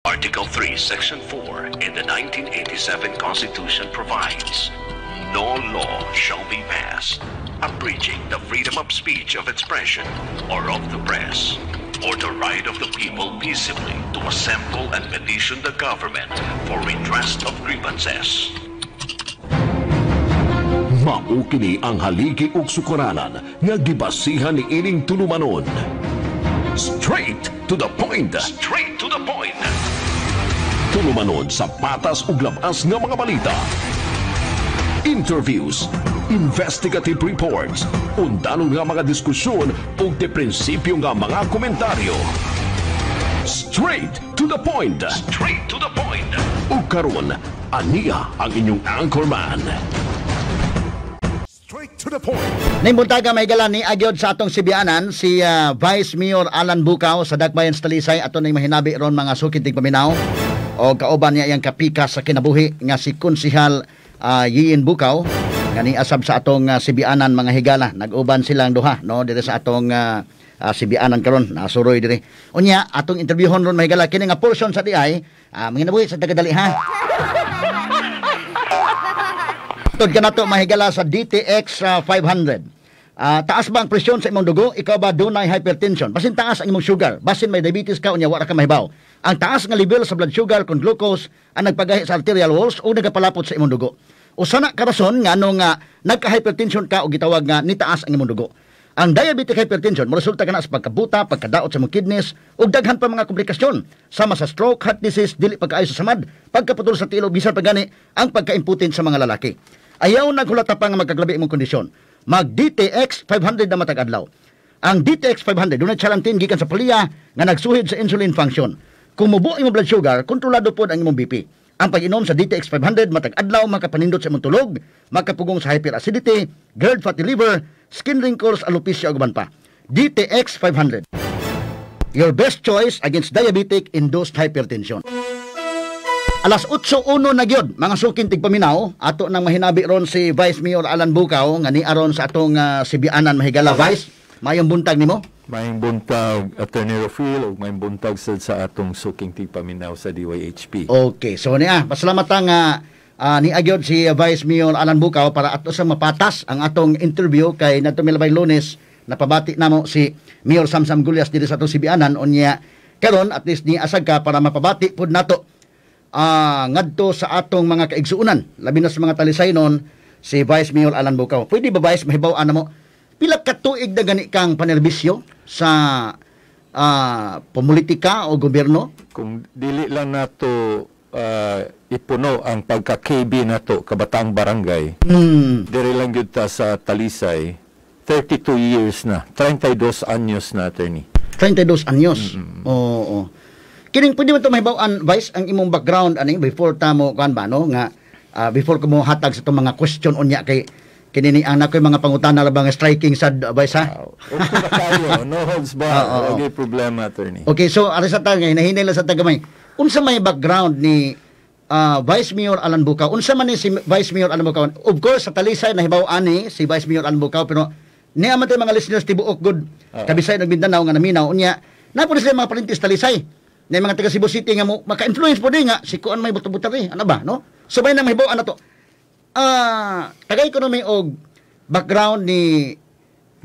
Article 3, Section 4 in the 1987 Constitution provides, "No law shall be passed abridging the freedom of speech, of expression, or of the press, or the right of the people peaceably to assemble and petition the government for redress of grievances." Mao kini ang haligi ug sukaranan nga gibasihan ni ining tulumanon. Straight to the point. Straight to the point. Tulumanon sa patas ug labas nga mga balita. Interviews, investigative reports, undanon nga mga diskusyon ug de prinsipyo nga mga komentaryo. Straight to the point. Straight to the point. Ug karon, ania ang inyong anchorman. Straight to the point. Ning buntaga, mga higala, ni agyod sa atong sibianan si Vice Mayor Alan Bucao sa Dakbayan sa Talisay. Ato ning mahinabi ron, mga suking tigpaminaw. O kauban niya iyang kapika sa kinabuhi nga si Konsihal Yiin Bucao nga niasab sa atong sibianan, mga higala. Nag-uban silang duha, no, diri sa atong sibianan karon, nasuroy diri. Unya atong interviewhon ron, mga higala, kini nga portion sa diay manginabuhi sa tagadali ha. Tod ka nato, mahigala, sa DTX 500. Taas ba ang presyon sa imong dugo? Ikaw ba dunay hypertension? Basin taas ang imong sugar. Basin may diabetes ka unya wa ra ka mahibaw. Ang taas nga level sa blood sugar kon glucose ang nagpagahi sa arterial walls o nagapalapot sa imong dugo. Usa na ka rason nga ano nga nagka-hypertension ka o gitawag nga nitaas ang imong dugo. Ang diabetic hypertension moresulta kana sa pagkabuta, pagkadaot sa imong kidneys ug daghan pa mga komplikasyon sama sa stroke, heart disease, dili pagkaayo sa samad, pagkaputol sa tiil, bisan pa gani ang pagkaimpotent sa mga lalaki. Ayaw naghulata pa nga magkaglabi imong kondisyon. Mag DTX 500 na matag adlaw. Ang DTX 500 dunay chalantin gikan sa Palia nga nagsuhid sa insulin function. Kung mubo imong blood sugar, kontrolado pod ang imong BP. Ang pag-inom sa DTX 500 matag adlaw makapanindot sa imong tulog, makapugong sa hyperacidity, GERD, fatty liver, skin wrinkles, alopecia ug uban pa. DTX 500. Your best choice against diabetic induced hypertension. Alas 8:01 na gyud, mga suking tigpaminaw, ato nang mahinabi ron si Vice Mayor Alan Bucao nga ni aron sa atong sibianan, mahigala. Vice, mayong buntag nimo. Maayong buntag, Attorney Rofil, ug maayong buntag sad sa atong suking tigpaminaw sa DYHP. Okay, so niya, pasalamat nga ni agyod si Vice Mayor Alan Bucao para ato sa mapatas ang atong interview kay nadto milabay Lunes napabati namo si Mayor Samsam Gullas diri sa atong sibianan. Unya karon at least ni asag ka para mapabati pud nato ngadto sa atong mga kaigsuonan, labi na sa mga Talisaynon, si Vice Mayor Alan Bucao. Pwede ba, Vice, mahibaw-an namo pila ka tuig na gani kang panerbisyo sa politika o gobyerno? Kung dili lang nato ipuno ang pagka-KB nato, Kabataang Barangay, diri lang gyud ta sa Talisay, 32 years na, 32 anyos na, attorney. 32 anyos. Oo. Kining pwede mo ito mahibaw-an, Vice, ang imong background ani before ta mo kuan ba, no, nga before ko mo hatag sa itong mga question unya kay kini ni ang nakoy mga pangutana labang striking sad, Vice, ha. Wow. Okay na kayo, no holds barred, Oo, oo. wala problema, attorney. Okay, so ari sa ta nga hinahinay lang sa tagamay. Unsa may background ni Vice Mayor Alan Bucao? Unsa man ni si Vice Mayor Alan Bucao? Of course, sa Talisay nahibaw-an ni si Vice Mayor Alan Bucao, pero niya man tayo mga listeners tibuok gud Kabisay ug Mindanao nga naminaw unya na po sila mga parintis Talisay. Na mga taga Cebu City nga mo maka-influence po din nga si kuan may buta-buta ri, ano ba, no? So bay na mahibaw-an na to. Tagay ko na may og background ni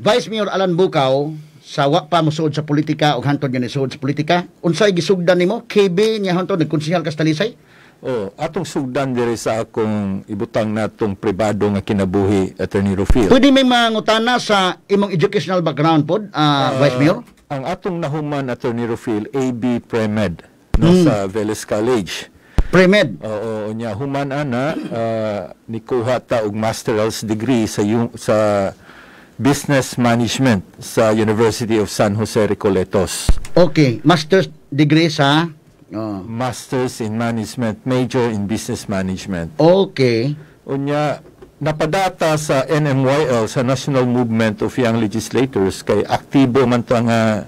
Vice Mayor Alan Bucao sa wa pa mosuod sa politika og hantod nga nisuod sa politika. Unsay gisugdan nimo? KB niya hantod nagkonsehal ka sa Talisay? Oh, atong sugdan diri sa akong ibutang natong pribado nga kinabuhi, Attorney Rufil. Pwede may mangutana sa imong educational background pod, Vice Mayor? Ang atong nahuman, Attorney Rufil, AB Premed, no, sa Velez College. Premed. Oo, nya human ana nikuha ta og master's degree sa Business Management sa University of San Jose Recoletos. Okay, master's degree sa oh. Masters in Management, major in Business Management. Unya napadata sa NMYL, sa National Movement of Young Legislators, kay aktibo man ta nga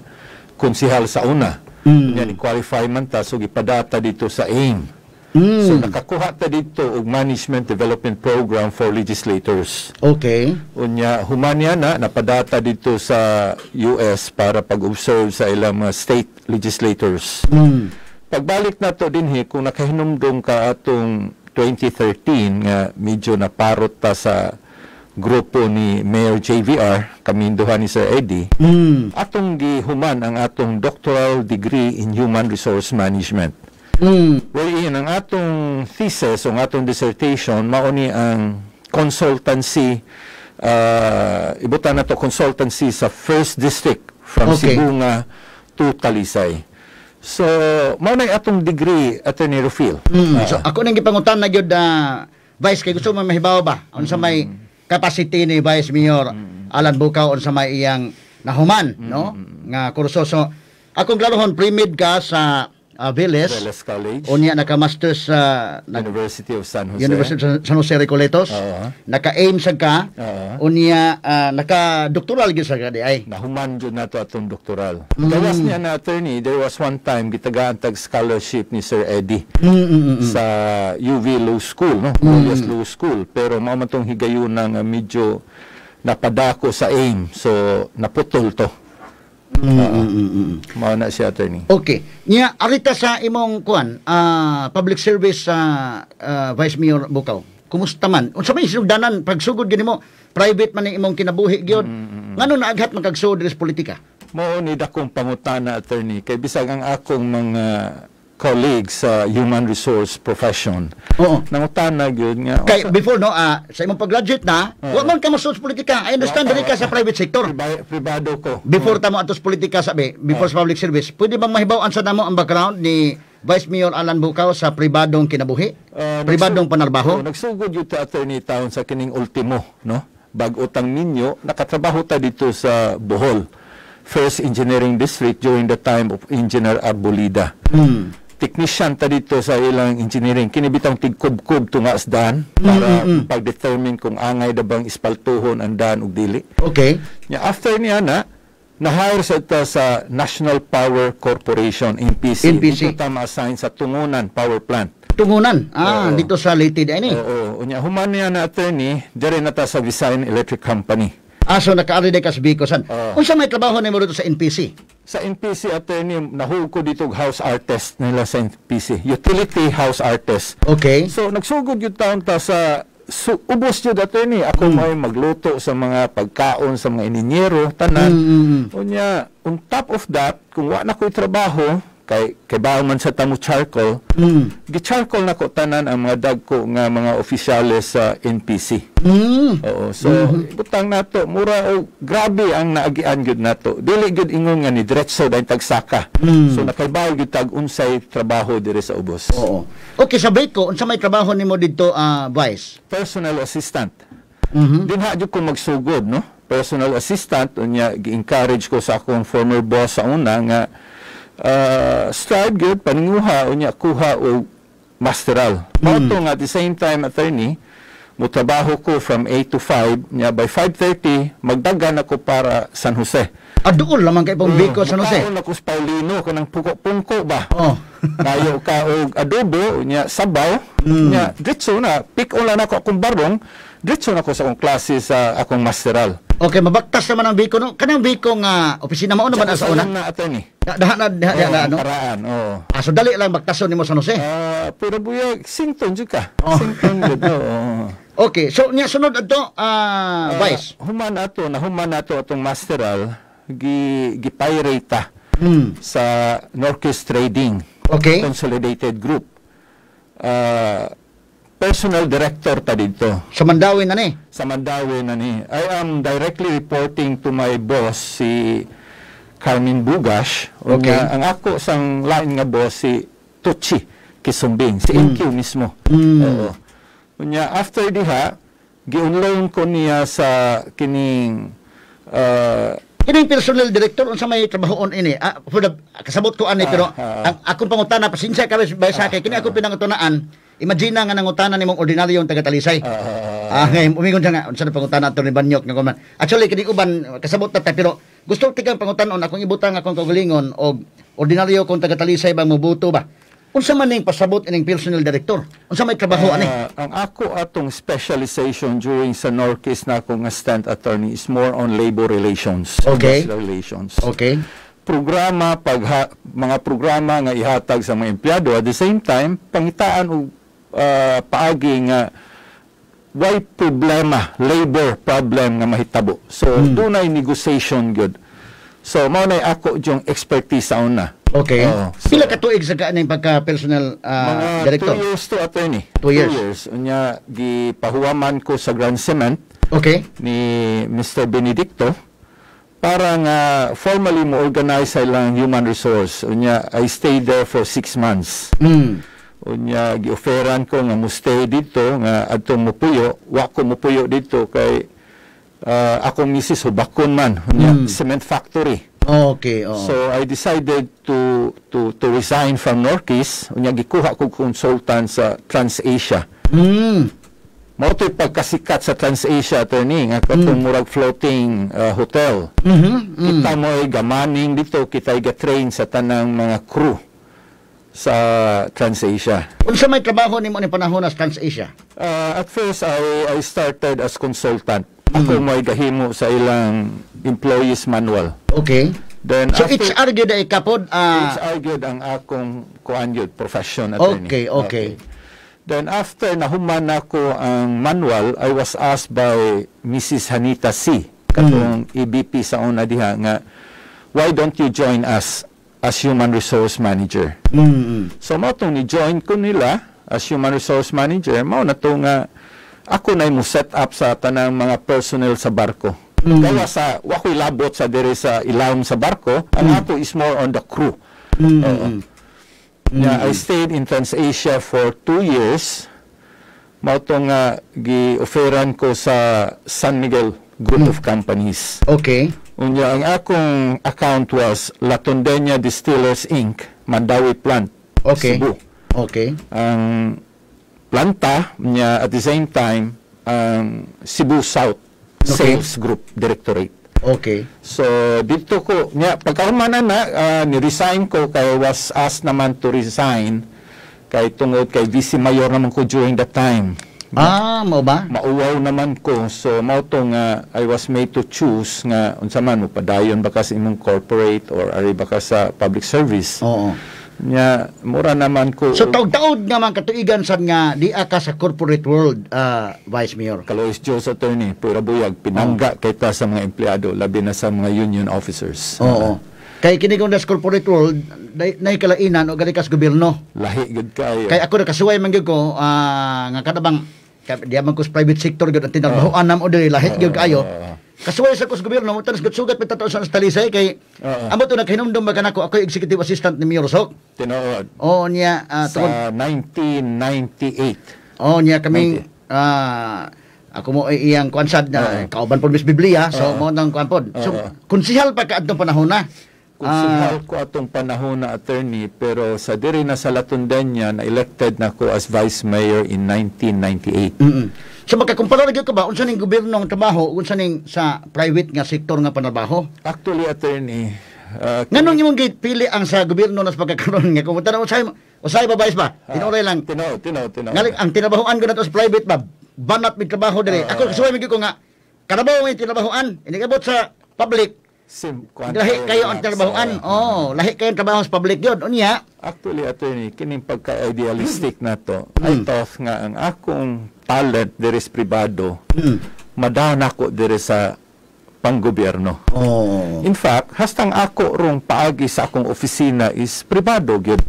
konsehal sa una. Unya ni qualify man ta, so gipadata dito sa AIM. So nakakuha ta dito og Management Development Program for Legislators. Unya human niya na napadata dito sa US para pag-observe sa ilang mga state legislators. Pagbalik na to dinhi, kung nakahinumdum ka atong 2013 nga medyo naparot ta sa grupo ni Mayor JVR, kami duha ni Sir Eddie, atong gihuman ang atong doctoral degree in Human Resource Management. Wherein ang atong thesis o ang atong dissertation mao ni ang consultancy, ibutan na to consultancy sa First District from Sibonga to Talisay. So, mao na atong degree, Attorney Rufil. So ako nang gipangutan na gyud, Vice, kay gusto mo mahibaw ba unsa may capacity ni Vice Mayor Alan Bukaw, unsa may iyang nahuman, no, nga kurso. So akong klarohon, pre-med ka sa Velez. Velez College. Unya naka-master sa University of San Jose. University of San Jose Recoletos. Naka-aim sad ka. Unya naka-doctoral gyud sa ka di ay. Nahuman jud nato atong doktoral. Gawas niya na, attorney, there was one time gitagaan tag scholarship ni Sir Eddie sa UV Law School, no? Glorious Law School. Pero mao man tong higayuna nga medyo napadako sa AIM. So naputol to. Mao na siya, attorney. Okay. Nya arita sa imong kuan, public service sa Vice Mayor Bukaw. Kumusta man? Unsa may sinugdanan pagsugod gini mo? Private man ni imong kinabuhi gyud. Ngano naaghat man kag sugod diri sa politika? Mao ni dakong pangutana, attorney, kay bisag ang akong mga colleagues sa human resource profession, nangutana gyud nga Kay before, no, sa imong pag-graduate na, wa man ka mosud sa politika. I understand, diri ka sa private sector. Pribado ko. Before ta mo ato sa politika sabi, before sa public service, pwede bang mahibaw-an sa namo ang background ni Vice Mayor Alan Bukaw sa pribadong kinabuhi? Pribadong panarbaho? Oh, nagsugod yun ta, attorney, taon sa kining ultimo, no? Bag-o tang minyo, nakatrabaho ta dito sa Bohol. First Engineering District during the time of Engineer Arbolida. Technician ta dito sa ilang engineering. Kini bitang tigkubkub tunga sa daan para pag-determine kung angay da bang ispaltuhon ang daan ug dili. Nya after niya na, na-hire sa ita sa National Power Corporation, NPC. NPC. Dito ta ma-assign sa Tungunan Power Plant. Tungunan. Ah, Oo. Dito sa Leyte di ani. Oo. Unya, human niya na, attorney, dire na ta sa Visayan Electric Company. Ah, so nakaari ka sa Bicol. San? Oo. Unsa may trabaho nimo dito sa NPC? Sa NPC, attorney, nahug ko dito og house artist nila sa NPC. Utility house artist. So, nagsugod yung taon ta sa ubos yun, attorney. Ako may magluto sa mga pagkaon sa mga ininyero, tanan. Unya, on top of that, kung wa na ko'y trabaho, kay baon man sa tamo charcoal, gi-charcoal na ko tanan ang mga dagko nga mga opisyales sa NPC. Oo. So, butang nato, mura o grabe ang naagian gyud nato. Dili gyud ingon nga ni diretso dahil tagsaka. So, nakaibaw gyud tag unsay trabaho diri sa ubos. Oo. Okay, sa Bicol, unsa may trabaho nimo dito, Vice? Personal assistant. Dinha jud ko magsugod, no? Personal assistant, unya gi-encourage ko sa akong former boss sa una nga strive gyud paninguha, unya kuha og masteral. Mao to nga at the same time, attorney, motrabaho ko from 8 to 5, nya by 5:30 magdagan ako para San Jose. Ah, doon lamang kay pong Bicol, San Jose. Mukaon ako sa Paulino kanang pungko ba. Kayo ka og adobo, nya sabaw, nya diretso na pick on lang ako akong barong, diretso na ako sa akong klase sa akong masteral. Okay, mabaktas naman ang Bicol, no? Kanang Bicol nga opisina mao naman sa una. Na, attorney. Daha na daha, daha na, Oo, ano? Karaan, oo. Ah, so dali lang baktason nimo San Jose. Ah, pero buyag, sington jud ka. Oh. Sington jud, oo. Okay, so nya sunod adto, Vice. Human ato, na human nato atong masteral, gi-pirate ta sa Norquist Trading Consolidated Group. Personal director ta dito. Sa Mandaue na ni. Sa Mandaue na ni. I am directly reporting to my boss, si Carmen Bugash. Unya, ang ako sang lain nga boss si Tucci Kisumbing, si NQ mismo. Oo. Unya, after diha, gi-unloan ko niya sa kining Kining personal director, unsa may trabahoon ini? Ah, for the kasabot ko ani, pero ang akong pangutana, pasensya ka ba sa kay kini akong pinangutanaan. Imagine nga nangutana nimong ordinaryong taga-Talisay. Ah, ngayon umingon siya nga unsa na pangutana ato ni Banyok nga kuman. Actually kini uban kasabot na ta, pero gusto tikang pangutanon akong ibutang akong kaugalingon og ordinaryo kong taga-Talisay bang mobuto ba. Unsa man ning pasabot ining personal director? Unsa may trabaho ani? Ang ako atong specialization during sa Norquist na akong assistant attorney is more on labor relations. Industrial relations. Programa pag mga programa nga ihatag sa mga empleyado, at the same time pangitaan og paagi nga way problema, labor problem nga mahitabo. So dunay negotiation gyud. So mao nay ako yung expertise sa una. Okay. Oo. So, Pila ka tuig sa kaaning pagka personnel mga director? 2 years to, attorney. 2 years. 2 years. Unya gipahuwaman ko sa Grand Cement ni Mr. Benedicto para nga formally mo organize sa ilang human resource. Unya I stayed there for 6 months. Unya gi-offeran ko nga mo stay dito nga adto mo puyo, wa ko mo puyo dito kay akong misis hubakon man. Unya cement factory. Okay, oo. So I decided to resign from Norquist. Unya gikuha ko consultant sa TransAsia. Mao to'y pagkasikat sa TransAsia, attorney, nga katong murag floating hotel. Kita mo ay gamaning dito, kita ay ga-train sa tanang mga crew sa TransAsia. Unsa may trabaho nimo ni panahon sa TransAsia? At first, I started as consultant. Ako mo ay gahimo sa ilang employees manual. Then So after, HR gyud ay kapod HR gyud ang akong kuan gyud, profession, attorney. Okay. Then after nahuman nako ang manual, I was asked by Mrs. Hanita C., katong EBP sa una diha nga, "Why don't you join us as human resource manager?" So mao tong ni-join ko nila as human resource manager, mao na to nga ako na mo set up sa tanang mga personnel sa barko. Kaya sa wa ko'y labot sa diri sa ilawom sa barko, ang ato is more on the crew. Oo. Yeah, I stayed in TransAsia for 2 years. Mao to nga gi-offeran ko sa San Miguel Group of Companies. Unya ang akong account was La Tondeña Distillers Inc., Mandaue Plant, Cebu. Ang planta niya, at the same time ang Cebu South Sales Group Directorate. So dito ko niya pagkahuman na ni-resign ko kay was asked naman to resign kay tungod kay vice mayor naman ko during that time. Ah, mao ba? Mauwaw naman ko, so mao to nga I was made to choose nga unsa man mo, padayon ba ka sa imong corporate or ari ba ka sa public service. Nya mura naman ko. So taud-taud nga man katuigan sad nga di ka sa corporate world, Vice Mayor. Kaloy Diyos, attorney, pura buyag, pinangga kita sa mga empleyado, labi na sa mga union officers. Oo. Kay kini kung das corporate world, nay kalainan o gali kas gobyerno. Lahi gud kayo. Kay ako nakasuway man gyud ko nga kada bang di man ko sa private sector gyud ang tinarbahoan namo diri, lahi gyud kaayo. Kasuway sa ko sa gobyerno mo tanas sugat pita sa Talisay kay amo to nakahinumdum ba kanako, ako executive assistant ni Mayor Sok. Tinuod. Oo niya tungod Sa 1998. Oo niya kaming ako mo ay iyang kuan sad na kauban pod Miss Biblia, so mo nang kuan pod. So konsihal pa ka adtong panahon na. Konsihal ko atong panahon na, attorney, pero sa diri na sa La Tondeña na elected na ko as vice mayor in 1998. So makakumpara gyud ka ba unsa ning gobyerno ang trabaho unsa ning sa private nga sektor nga panarbaho? Actually, attorney, Nganong imong gipili ang sa gobyerno na sa pagkakaroon nga kung tan usay usay ba, Vice ba? Tinuoray lang. Tinuod, tinuod, tinuod. Ngali ang tinabahoan ko na to sa private ba? Banat mig trabaho diri. Ako kasuway mig ko nga karabaw nga tinabahoan, inigabot sa public. Sim, kuan Lahi kayo ang relax. trabahoan. Oh, lahi kayo ang trabaho sa public yun. Unya, Actually, attorney, kining pagka-idealistic na to, I thought nga ang akong talent diri sa pribado, madaan ako diri sa panggobyerno. In fact, hastang ako rong paagi sa akong opisina is pribado gyud.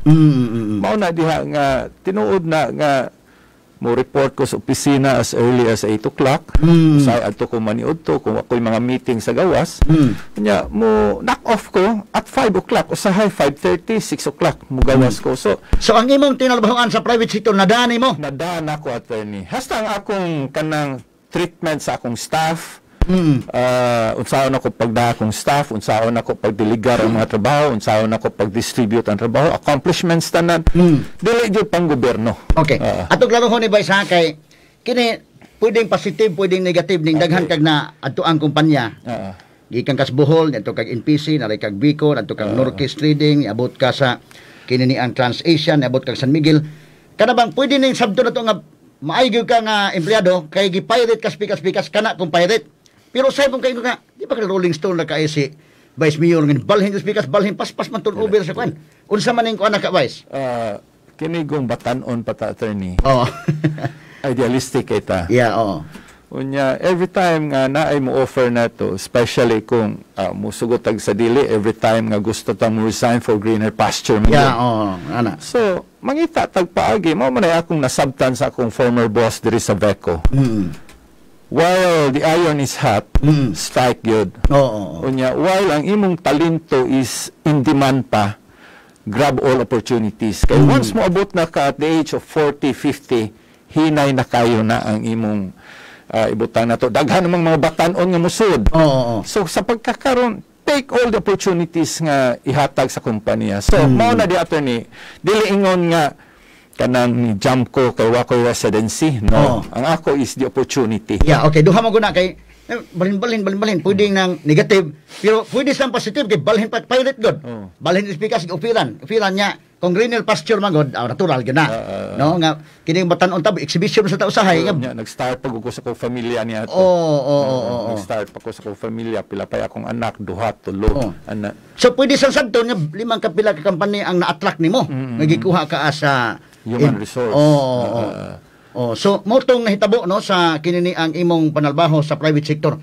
Mao na diha nga tinuod na nga mo report ko sa opisina as early as 8 o'clock. Sa adto ko maniudto kung ako'y mga meeting sa gawas. Nya mo knock off ko at 5 o'clock, usahay 5:30, 6 o'clock mo gawas ko. So So ang imong tinabahoan sa private sector nadani mo. Nadaan ako, attorney. Hasta ang akong kanang treatment sa akong staff, unsaon ako pagda akong staff, unsaon ako pagdeligar ang mga trabaho, unsaon ako pag-distribute ang trabaho, accomplishments tanan. Dili gyud pang gobyerno. Okay. Ato klaro ni Vice ha, kay kini pwedeng positive, pwedeng negative ning daghan kag na adto ang kumpanya. Gikan kas Bohol, adto kag NPC, naray kag Bico, adto kag Norquist Trading, niabot ka sa kini ni ang TransAsia, niabot kag San Miguel. Kana bang pwede ning sabto na to nga maayo gyud ka nga empleyado kay gi-pirate kas pikas-pikas kana kung pirate. Pero say pong kayo ka, di ba ka Rolling Stone na kay si Vice Mayor nga balhin sa pikas, balhin paspas man turnover sa kwan. Unsa man ning kuan ka, Vice? Kini kung batanon pa ta, attorney. Idealistic kay ta. Yeah, oo. Unya, every time nga naay mo offer na to, especially kung musugot tag sa dili, every time nga gusto ta mo resign for greener pasture man Yeah, yun. oo, ana. So, mangita tag paagi, mao man ay akong nasabtan sa akong former boss diri sa VECO. While the iron is hot, strike gyud. Oo, oo. Unya, while ang imong talento is in demand pa, grab all opportunities. Kay once mo abot na ka at the age of 40, 50, hinay na kayo na ang imong ibutang na to. Daghan namang mga batanon nga musud. Oo, oo. So sa pagkakaroon, take all the opportunities nga ihatag sa kumpanya. So mao na di, attorney, dili ingon nga kanang ni jump ko kay wa koy residency. No. Ang ako is the opportunity. Yeah, okay. Duha mo guna kay balhin-balhin, balhin-balhin, pwede nang negative, pero pwede sang positive kay balhin pa pirate god. Balhin is because opiran, opiran niya kung greener pasture man god, natural gyud na. No, nga kini batan-on tab exhibition sa tao usahay nga. Nya, nag-start pag ko sa akong familia niya to. Oo. Nag-start pa ko sa akong familia, pila pa akong anak, duha, tulo. Ana. So pwede sang sadto nga limang kapila ka company ang na-attract nimo. Nga gikuha ka as a Human resource. Oo. Oh, so mao tong nahitabo, no, sa kini ni ang imong panalbaho sa private sector.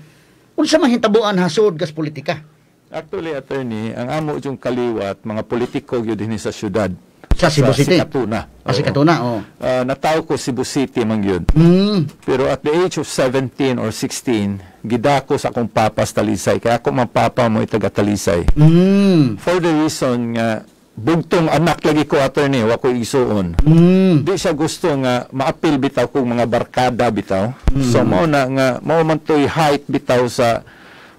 Unsa man hitabuan hasud gas politika? Actually, attorney, ang amo yung kaliwat, mga politiko gyud dinhi sa syudad. Sa Cebu City? Sikatuna. Ah, Sikatuna, oo. Nataw ko Cebu City man gyud. Pero at the age of 17 or 16, gidako sa akong papa sa Talisay. Kaya ako mang papa mo taga Talisay. For the reason nga bugtong anak lagi ko, attorney, wa ko isuon. Di siya gusto nga maapil bitaw kong mga barkada bitaw. So mao na nga mao man to'y height bitaw sa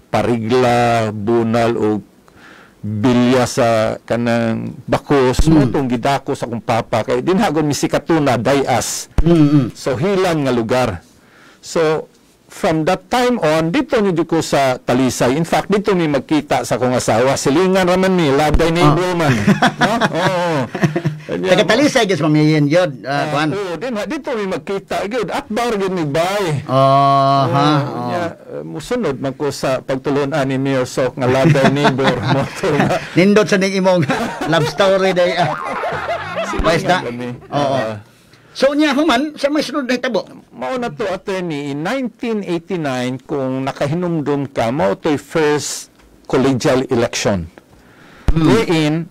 Parigla, Bunal o Bilya sa kanang Bakos, mo tong gidako sa akong papa kay dinhagon mi Sikatuna, Dayas. So hilan nga lugar. So from that time on, dito ni ko sa Talisay. In fact, dito mi magkita sa akong asawa. Silingan raman mi, love thy neighbor man. No? Oo. Taga Talisay gyud sa mamiyin yun. Kuan. Oo, din, dito mi magkita. Gyud, at bar gyud mi bay. Oh, ha. Oo, nya, musunod man ko sa pagtulunan ni Mayor Sok nga love thy neighbor. Mo to nga. Nindot sa ning imong love story day. Vice na. Kami. Oo. So niya human sa may sunod na hitabo. Mao na to, attorney, in 1989, kung nakahinumdum ka, mao to'y first collegial election. Wherein,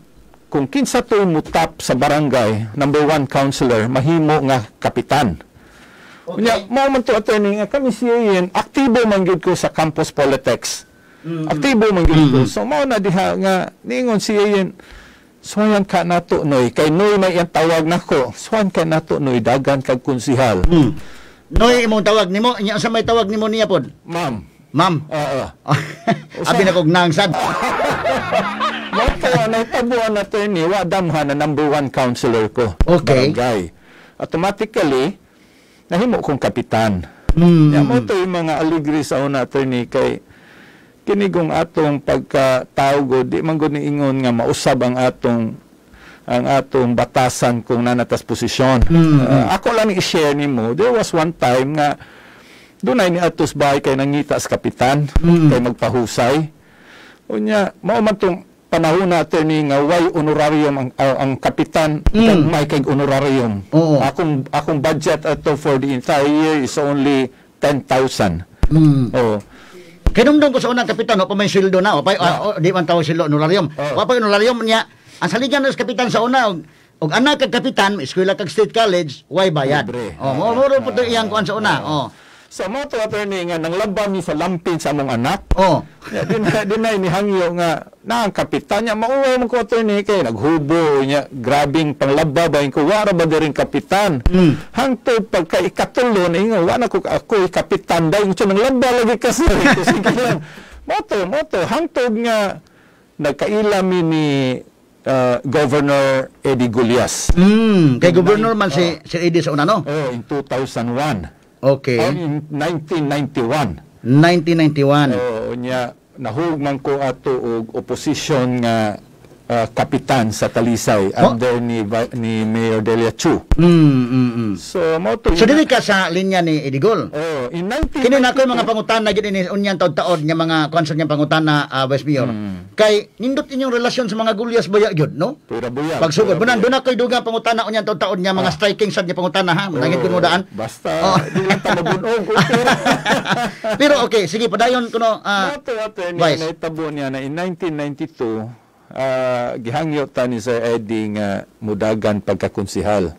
kung kinsa to'y mutap sa barangay, number one councilor, mahimo nga kapitan. Unya, mao man to, attorney, nga kami siya yun, aktibo man gyud ko sa campus politics. Aktibo man gyud ko. So mao na diha nga niingon siya yun, "Suwayan ka nato, Noy." Kay Noy may iyang tawag nako. "Suwayan ka nato, Noy, dagan kag konsihal." Noy imong tawag nimo, nya sa may tawag nimo niya pod? Ma'am. Ma'am. Oo. Abi na kog nang sad. Mao to, nahitabuan, attorney, wa damhan na number one councilor ko. Barangay. Automatically, nahimo kong kapitan. Ya, mo to yung mga aligri sa una, attorney, kay kinigong atong pagkatao gud, di man gud niingon nga mausab ang atong batasan kung nanatas posisyon. Ako lang i-share nimo, there was one time nga dunay ni atos bahay kay nangita sa kapitan kay magpahusay. Unya, mao man tong panahon na, attorney, nga why honorarium ang kapitan, may kay honorarium. Akong budget ato for the entire year is only 10,000. Oh. Kinumdum ko sa unang kapitan, wa pa may sweldo na, wa pa, oh, di man tawag sweldo, honorarium. Wa pa honorarium niya. Ang saligan ng kapitan sa una, og anak kag kapitan, eskwela kag state college, way bayad. Libre. Oh, mo mo po to iyang kuan sa una. Oh. So mo to, attorney, nga nanglaba mi sa lampin sa among anak. Ya, din na ni hangyo nga na ang kapitan niya mauwaw man ko, attorney, kay naghubo niya grabing panglaba ba ko wara ba rin kapitan. Hangtod pagka ikatulo na ingon wa na ko ako kapitan dai nang laba lagi kasi sige lang. Mo to hangtod nga nagkaila mi ni Governor Eddie Gullas. Kay governor man si Sir Eddie sa una, no? Oh, in 2001. Okay. Oh, in 1991. 1991. Oo, nya nahug man ko ato og opposition nga kapitan sa Talisay under ni Mayor Delia Chu. So mao to. So dili ka sa linya ni Eddie Gul. Oh, in 19 Kini na ko mga pangutana gid ini unyan taod-taod nga mga konsert nga pangutana, Vice Mayor. Kay nindot inyong relasyon sa mga Gullas baya gyud, no? Pura buyag. Pagsugod, Pura bunan buyag. doon ako'y dugang pangutana unyan taod-taod nga mga striking sad nga pangutana ha. Manangit ko mo daan. Basta Oh. di lang ta mabunog. Okay. Pero okay, sige, padayon kuno Mao to, attorney, Vice. Nahitabo niya na in 1992, gihangyo ta ni Sir Eddie nga mudagan pagkakonsihal.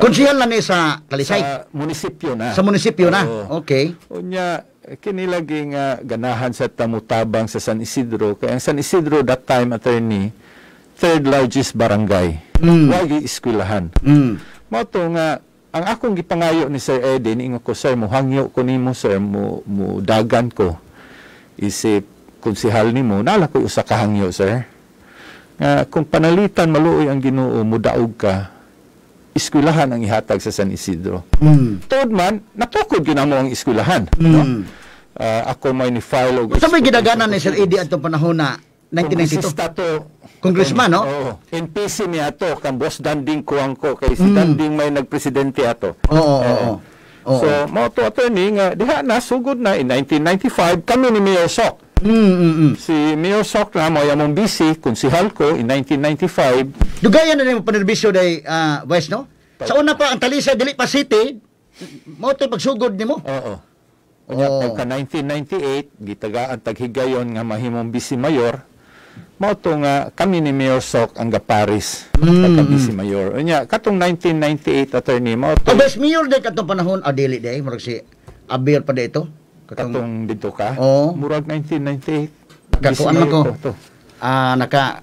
Konsihal na ni sa Talisay. Sa munisipyo na. Sa munisipyo na. Oo. Okay. Unya, kini lagi nga ganahan sa tamutabang sa San Isidro. Kaya ang San Isidro that time, attorney, third largest barangay. Wagi eskwelahan. Mao to nga ang akong gipangayo ni Sir Eddie, niingon ko, "Sir, muhangyo ko nimo, sir, mo mudagan ko isip konsihal nimo, nala ko usa ka hangyo, sir, nga kung panalitan maluoy ang Ginoo, mudaog ka, eskwelahan ang ihatag sa San Isidro." Tuod man, natukod gyud namo ang eskwelahan, no? Ako may ni file og Sa may gidaganan ni Sir Eddie atong panahon na 1992. Kongresista to. Congressman, no? Oo. NPC niya to, kang Boss Danding kuwang ko, kay si Danding may nagpresidente ato. Oo, oo, oo. Oo. So, mao to, attorney, nga diha na sugod na in 1995 kami ni Mayor Sok. Si Mayor Sok na mo among busy, konsihal ko in 1995. Dugayan na nimo panerbisyo day, Vice, no? Sa una pa ang Talisay dili pa city, mao to'y pagsugod nimo. Oo. Unya pagka 1998 gitagaan taghigayon nga mahimong vice mayor. Mao to nga kami ni Mayor Sok ang gaparis pagka vice mayor. Unya katong 1998, attorney, mao to O Vice Mayor day katong panahon, ah, dili day, murag si Abir pa day ito. Katong, Katong dito ka. Oo. Murag 1998. Kakuan Vice man ko. mayor to. Ah, naka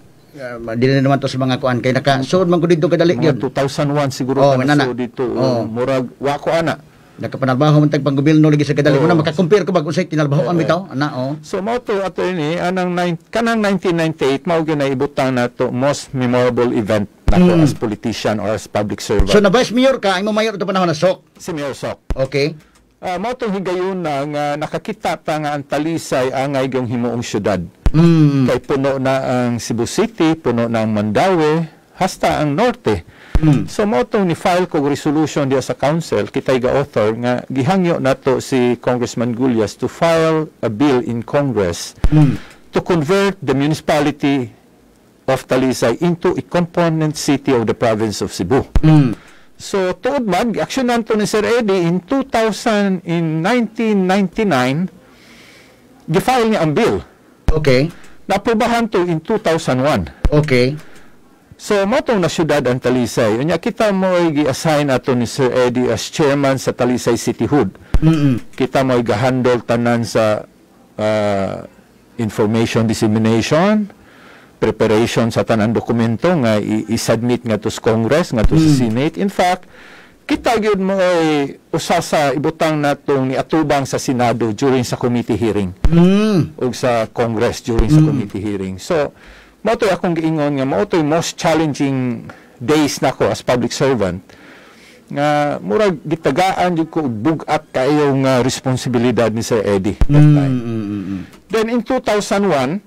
dili na naman to sa mga kuan kay naka suod man ko didto kadali Mga gyud. 2001 siguro Oo, ka inana. nasuod dito. Oo. Murag wa ko ana. Nakapanarbaho man tag panggobyerno lagi sa kadali. Oo. Muna maka-compare ko bag unsay tinarbahoan bitaw ana, oh. So mao to, attorney, anang nine, kanang 1998 mao gyud na ibutang nato most memorable event nako as politician or as public servant. So na Vice Mayor ka, imo mayor ato panahon na Sok. Si Mayor Sok. Okay. Mao tong higayon na nga nakakita ta nga ang Talisay angay gyung himuong syudad. Kay puno na ang Cebu City, puno na ang Mandaue, hasta ang Norte. So mao tong ni file ko resolution diya sa council, kitay ga-author nga gihangyo nato si Congressman Gullas to file a bill in Congress to convert the municipality of Talisay into a component city of the province of Cebu. So tuod man, aksyonan to ni Sir Eddie in 2000, in 1999, gi-file niya ang bill. Naaprubahan to in 2001. So mao tong na syudad ang Talisay. Unya kita mo ay gi-assign ato ni Sir Eddie as chairman sa Talisay Cityhood. Kita mo ay gahandle tanan sa information dissemination, preparation sa tanan dokumento nga i-submit nga to sa Congress, nga to sa Senate. In fact, kita gyud mo ay usa sa ibutang natong niatubang sa Senado during sa committee hearing ug sa Congress during sa committee hearing. So, mao to'y akong giingon nga mao to'y most challenging days nako as public servant nga murag gitagaan jud ko og bug-at kaayo nga responsibilidad ni Sir Eddie that time. Then in 2001,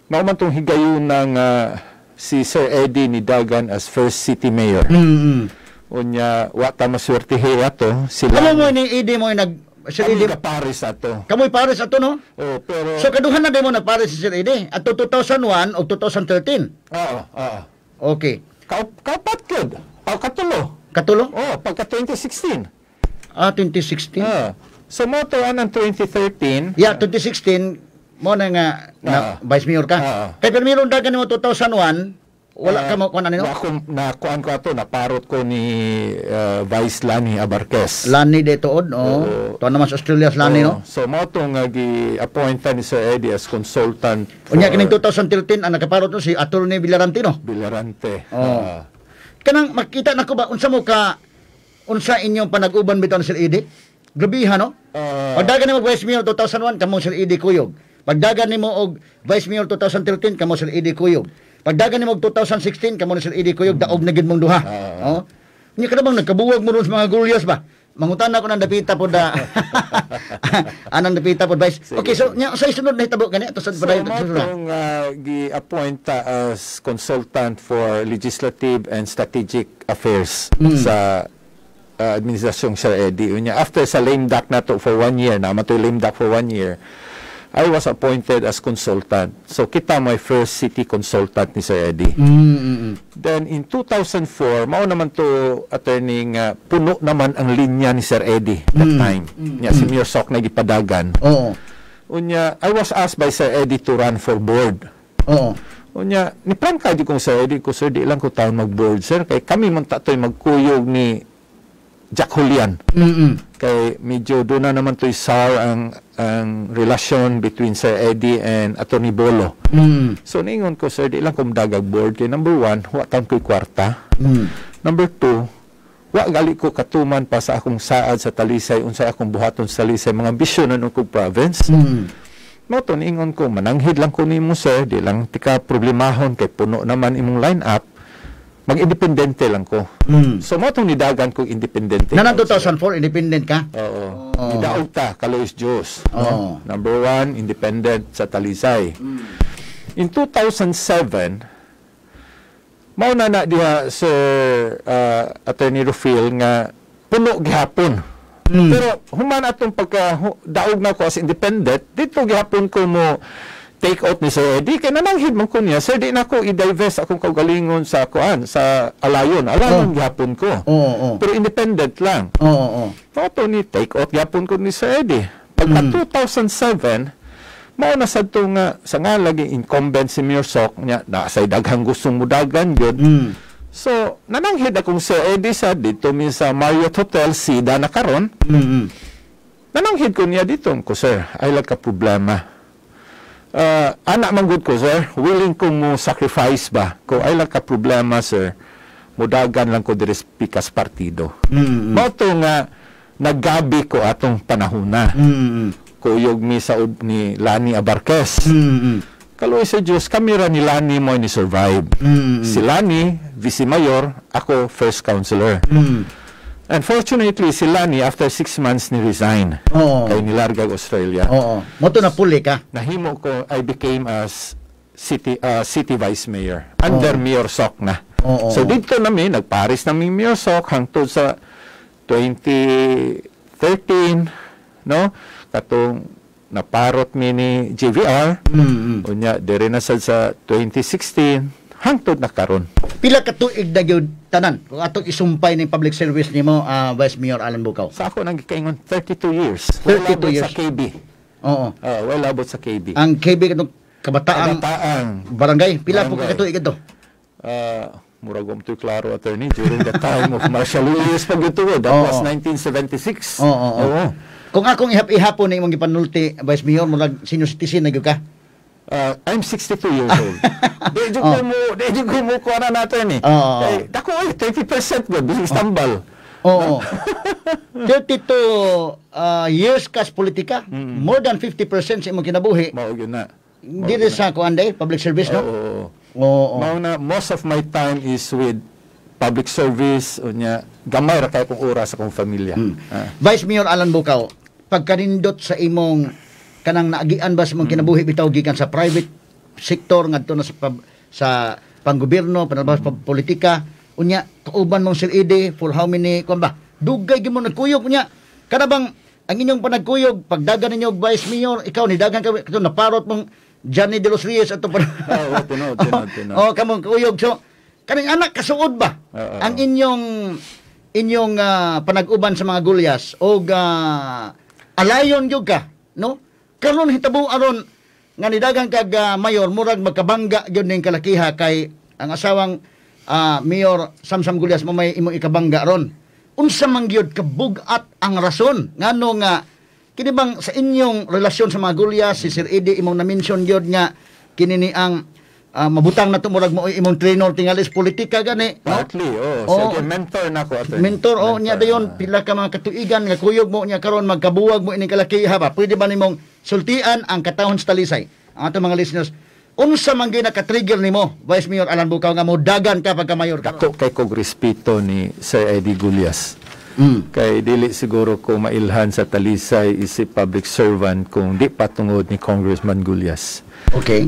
mao man tong higayon nga si Sir Eddie ni dagan as first city mayor. Unya wa ta maswertehe ato sila. Kamo mo ni Eddie mo nag Sir Kami Eddie. Paris ato. Kamoy pares ato, no? Oh, pero So kaduhan na mo nagpares si Sir Eddie ato 2001 o 2013. Oo. Kaupat gyud. Aw, katulo. Katulo? Oh, pagka 2016. Ah, 2016. Ah. So mo to anang 2013. Yeah, 2016 mo na nga na vice mayor ka. Kay pero meron dagan nimo 2001, wala ka mo kuan ano? Na, ako, na kuan ko ato, naparot ko ni Vice Lani Abarquez. Lani de tuod, oh. Oo. Tuan naman sa Australia sa Lani, no? Oo. So mo to nga gi-appoint ni Sir Eddie as consultant Unya kining 2013 ang nakaparot no si Attorney Villarantino. Villarante. Oo. Kanang makita nako ba unsa mo ka unsa inyong panag-uban bitaw ni Sir Eddie? Grabiha, no? Pagdagan nimo Vice Mayor 2001, kamo Sir Eddie Kuyog. Pagdagan nimo og Vice Mayor 2013, kamo Sir Eddie Kuyog. Pagdagan nimo og 2016, kamo ni Sir Eddie Kuyog, daog na gid mong duha. Oh. Nya kada bang nagkabuwag mo ron sa mga Gullas ba? Mangutan ako ng dapita po da. Anang dapita po, Vice. Sige, Okay, so sige. nya sa sunod na hitabo gani ato sa So, padayon. mao tong gi-appoint ta as consultant for legislative and strategic affairs sa administrasyong Sir Eddie. Unya, after sa lame duck nato for one year, na matoy lame duck for one year, I was appointed as consultant. So kita my first city consultant ni Sir Eddie. Then in 2004, mao naman to, attorney, nga puno naman ang linya ni Sir Eddie that time. Nya si Mayor Sok na gipadagan. Unya, I was asked by Sir Eddie to run for board. Unya, ni plan ka di kong Sir Eddie ko, "Sir, di lang ko taon mag-board, sir. Kay kami man tatoy magkuyog ni Jack Julian." Kay medyo doon na naman to'y sour ang relasyon between Sir Eddie and Attorney Bolo. So niingon ko, "Sir, di lang ko mudagag board. Kay number one, wa taon ko'y kwarta. Number two, wa gali ko katuman pa sa akong saad sa Talisay, unsay akong buhaton sa Talisay, mga ambisyon na kong province." Mao to niingon ko, "Mananghid lang ko nimo, sir, di lang tika problemahon kay puno naman imong line up. Mag-independente lang ko." So mao tong nidagan kong independente. Na 2004 independent ka? Oo. Nidaog ta, Kaloy Diyos. No? Oo. Number one, independent sa Talisay. In 2007, mao na na diha, Sir Attorney Rufil, nga puno gihapon. Pero human atong pagka daog na ko as independent, dito gihapon ko mo take out ni Sir Eddie kay nananghid man ko niya, "Sir, di na ko i-divest akong kaugalingon sa kuan, sa Alayon. Alayon gihapon ko." Oo, oo. Pero independent lang. Oo, oo. Mao to ni take out gyapon ko ni Sir Eddie. Pagka 2007, mao na sad to nga sa nga lagi incumbent si Mayor Sok nya na say daghang gustong mudagan gyud. So, nananghid akong Sir Eddie sa dito mi sa Marriott Hotel, sida na karon. Nananghid ko niya dito ko, "Sir, ay lang ka problema. Anak man gud ko, sir, willing ko mo sacrifice ba? Ko ay lang ka problema, sir. Mudagan lang ko diri sa pikas partido." Mao to nga naggabi ko atong panahona. Kuyog mi sa ni Lani Abarquez. Kaluoy sa Diyos, kami ra ni Lani mo ni survive. Si Lani, vice mayor, ako first councilor. Unfortunately, si Lani after 6 months ni resign. Kay nilargag Australia. Oo. Mo to napuli ka. Nahimo ko, I became as city vice mayor under Mayor Sok na. So dito nami nagparis nami Mayor Sok hangtod sa 2013, no, katong naparot mi ni JVR. Unya dire na sad sa 2016 hangtod na karon. Pila ka tuig na gyud tanan kung atong isumpay ning public service nimo, Vice Mayor Alan Bukaw? Sa ako nang gikaingon, 32 years. 32 Wala abot years. sa KB. Wala abot sa KB. Ang KB katong kabataang Kabataang barangay, pila po ka Barangay. katuig adto? Murag wa to'y klaro, attorney, during the time of martial law years pag ito. That was 1976. Oo, oo. Kung akong ihap-ihapon na imong gipanulti, Vice Mayor, murag senior citizen na gyud ka. I'm 62 years old. Di jud ko mo kuha na natin eh. Oo, oo. Kay, dako eh, 30% ba, bisig tambal. Oo. 32 years ka sa politika, more than 50% sa imong kinabuhi. Mao gyud na. Mao Dili gyud na. sa kuan day, public service, no? Oo. Oo. Mao na most of my time is with public service, unya gamay ra kay kong oras sa akong pamilya. Vice Mayor Alan Bukaw, pagkanindot sa imong kanang naagian ba sa imong kinabuhi bitaw gikan sa private sector ngadto na sa panggobyerno, panalabas pa politika, unya kauban mong Sir Eddie for how many kuan ba? Dugay gyud mo nagkuyog, unya kana bang ang inyong panagkuyog pagdagan ninyo og Vice Mayor, ikaw ni dagan ka kato naparot mong Johnny de los Reyes ato pa. Oo, tinuod, tinuod, tinuod. Oh, kamong kuyog, so kaning anak kasuod ba Oo. ang inyong inyong panag-uban sa mga Gullas og alayon gyud ka, no? Karon hitabo aron nga nidagan kag mayor, murag magkabangga gyud ning kalakiha kay ang asawang Mayor Samsam Gullas mo may imong ikabangga ron. Unsa man gyud kabugat ang rason ngano nga kini bang sa inyong relasyon sa mga Gullas, si Sir Eddie imong na-mention gyud nga kini ni ang mabutang na to, murag mo imong trainer tingali sa politika gani, no? Partly, oh. Oo. Sige, mentor na ko, attorney. Mentor, oh, niya dayon ah. pila ka mga katuigan nga kuyog mo niya karon magkabuwag mo ining kalakiha ba? Pwede ba nimong sultian ang katawhan sa Talisay? Ang atong mga listeners, unsa man gyud naka-trigger nimo, Vice Mayor Alan Bukaw, nga mo dagan ka pagka mayor ka? Dako kay kog respeto ni Sir Eddie Gullas. Kay dili siguro ko mailhan sa Talisay isip public servant kung di patungod ni Congressman Gullas.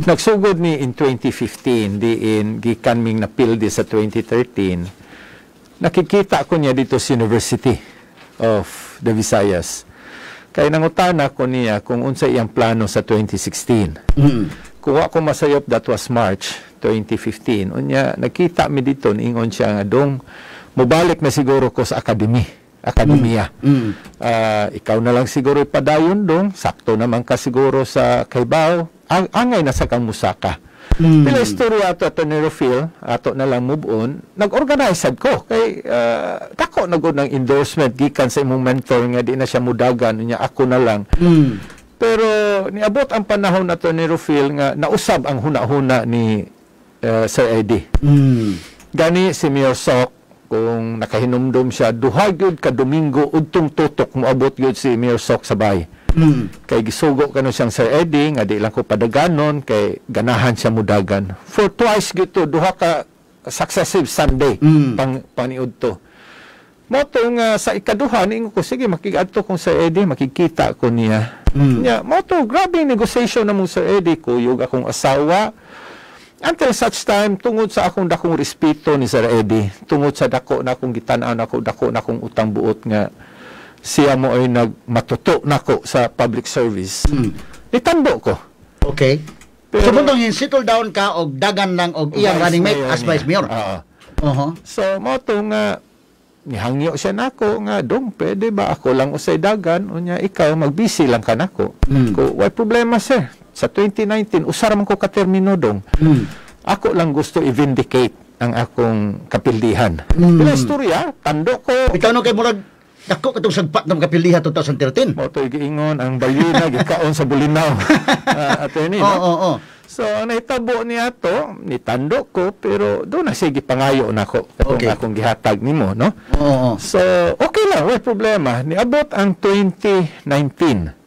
Nagsugod ni in 2015, diin gikan ming napildi sa 2013. Nakikita ko niya dito sa University of the Visayas. Kay nangutana ko niya kung unsa iyang plano sa 2016. Kung ako masayop, that was March 2015. Unya, nakita mi dito, niingon siya nga, "Dong, mubalik na siguro ko sa akademiya. Ah, ikaw na lang siguro ipadayon, dong. Sakto naman ka siguro sa kaybaw. Angay na sa kang musaka." Pila istorya ato, Attorney Rofil, ato na lang move on. Nag-organize sad ko kay dako na gud ng endorsement gikan sa imong mentor nga di na siya mudagan, unya ako na lang. Pero niabot ang panahon na ni Rofil nga nausab ang huna-huna ni Sir Eddie. Gani si Mayor Sok, kung nakahinumdum siya, duha gyud ka Domingo udtong tutok moabot gyud si Mayor Sok sa bay. Kay gisugo kano siyang Sir Eddie nga di lang ko padaganon kay ganahan siya mudagan. For twice gyud to, duha ka successive Sunday pang paniud to. Mo to nga sa ikaduha niingon ko, "Sige, makigadto kong Sir Eddie, makikita ko niya." Nya mo to, grabe yung negotiation na mong Sir Eddie, kuyog akong asawa. Until such time, tungod sa akong dakong respeto ni Sir Eddie, tungod sa dako na akong gitan-aw nako, dako na akong utang buot nga siya mo ay nagmatuto nako sa public service. Nitando ko. So mao tong settle down ka og dagan lang og iyang Vice running mate mayor as niya. Vice mayor. Oo. So mo to nga nihangyo siya nako nga, "Dong, pwede ba ako lang usay dagan, unya ikaw magbisi lang ka nako?" Ko, "Way problema, sir. Sa 2019 usara man ko ka termino, dong. Ako lang gusto i-vindicate ang akong kapildihan." Pila istorya, tando ko. Bitaw no, kay murag dako katong sagpat ng kapildiha 2013. Mo to'y giingon ang balyena gikaon sa bulinaw. Ah, attorney, no? Oo. So, ang nahitabo niya to, nitando ko, pero doon na sige pangayo nako katong akong gihatag nimo, no? Oo. So, okay lang, way problema. Niabot ang 2019.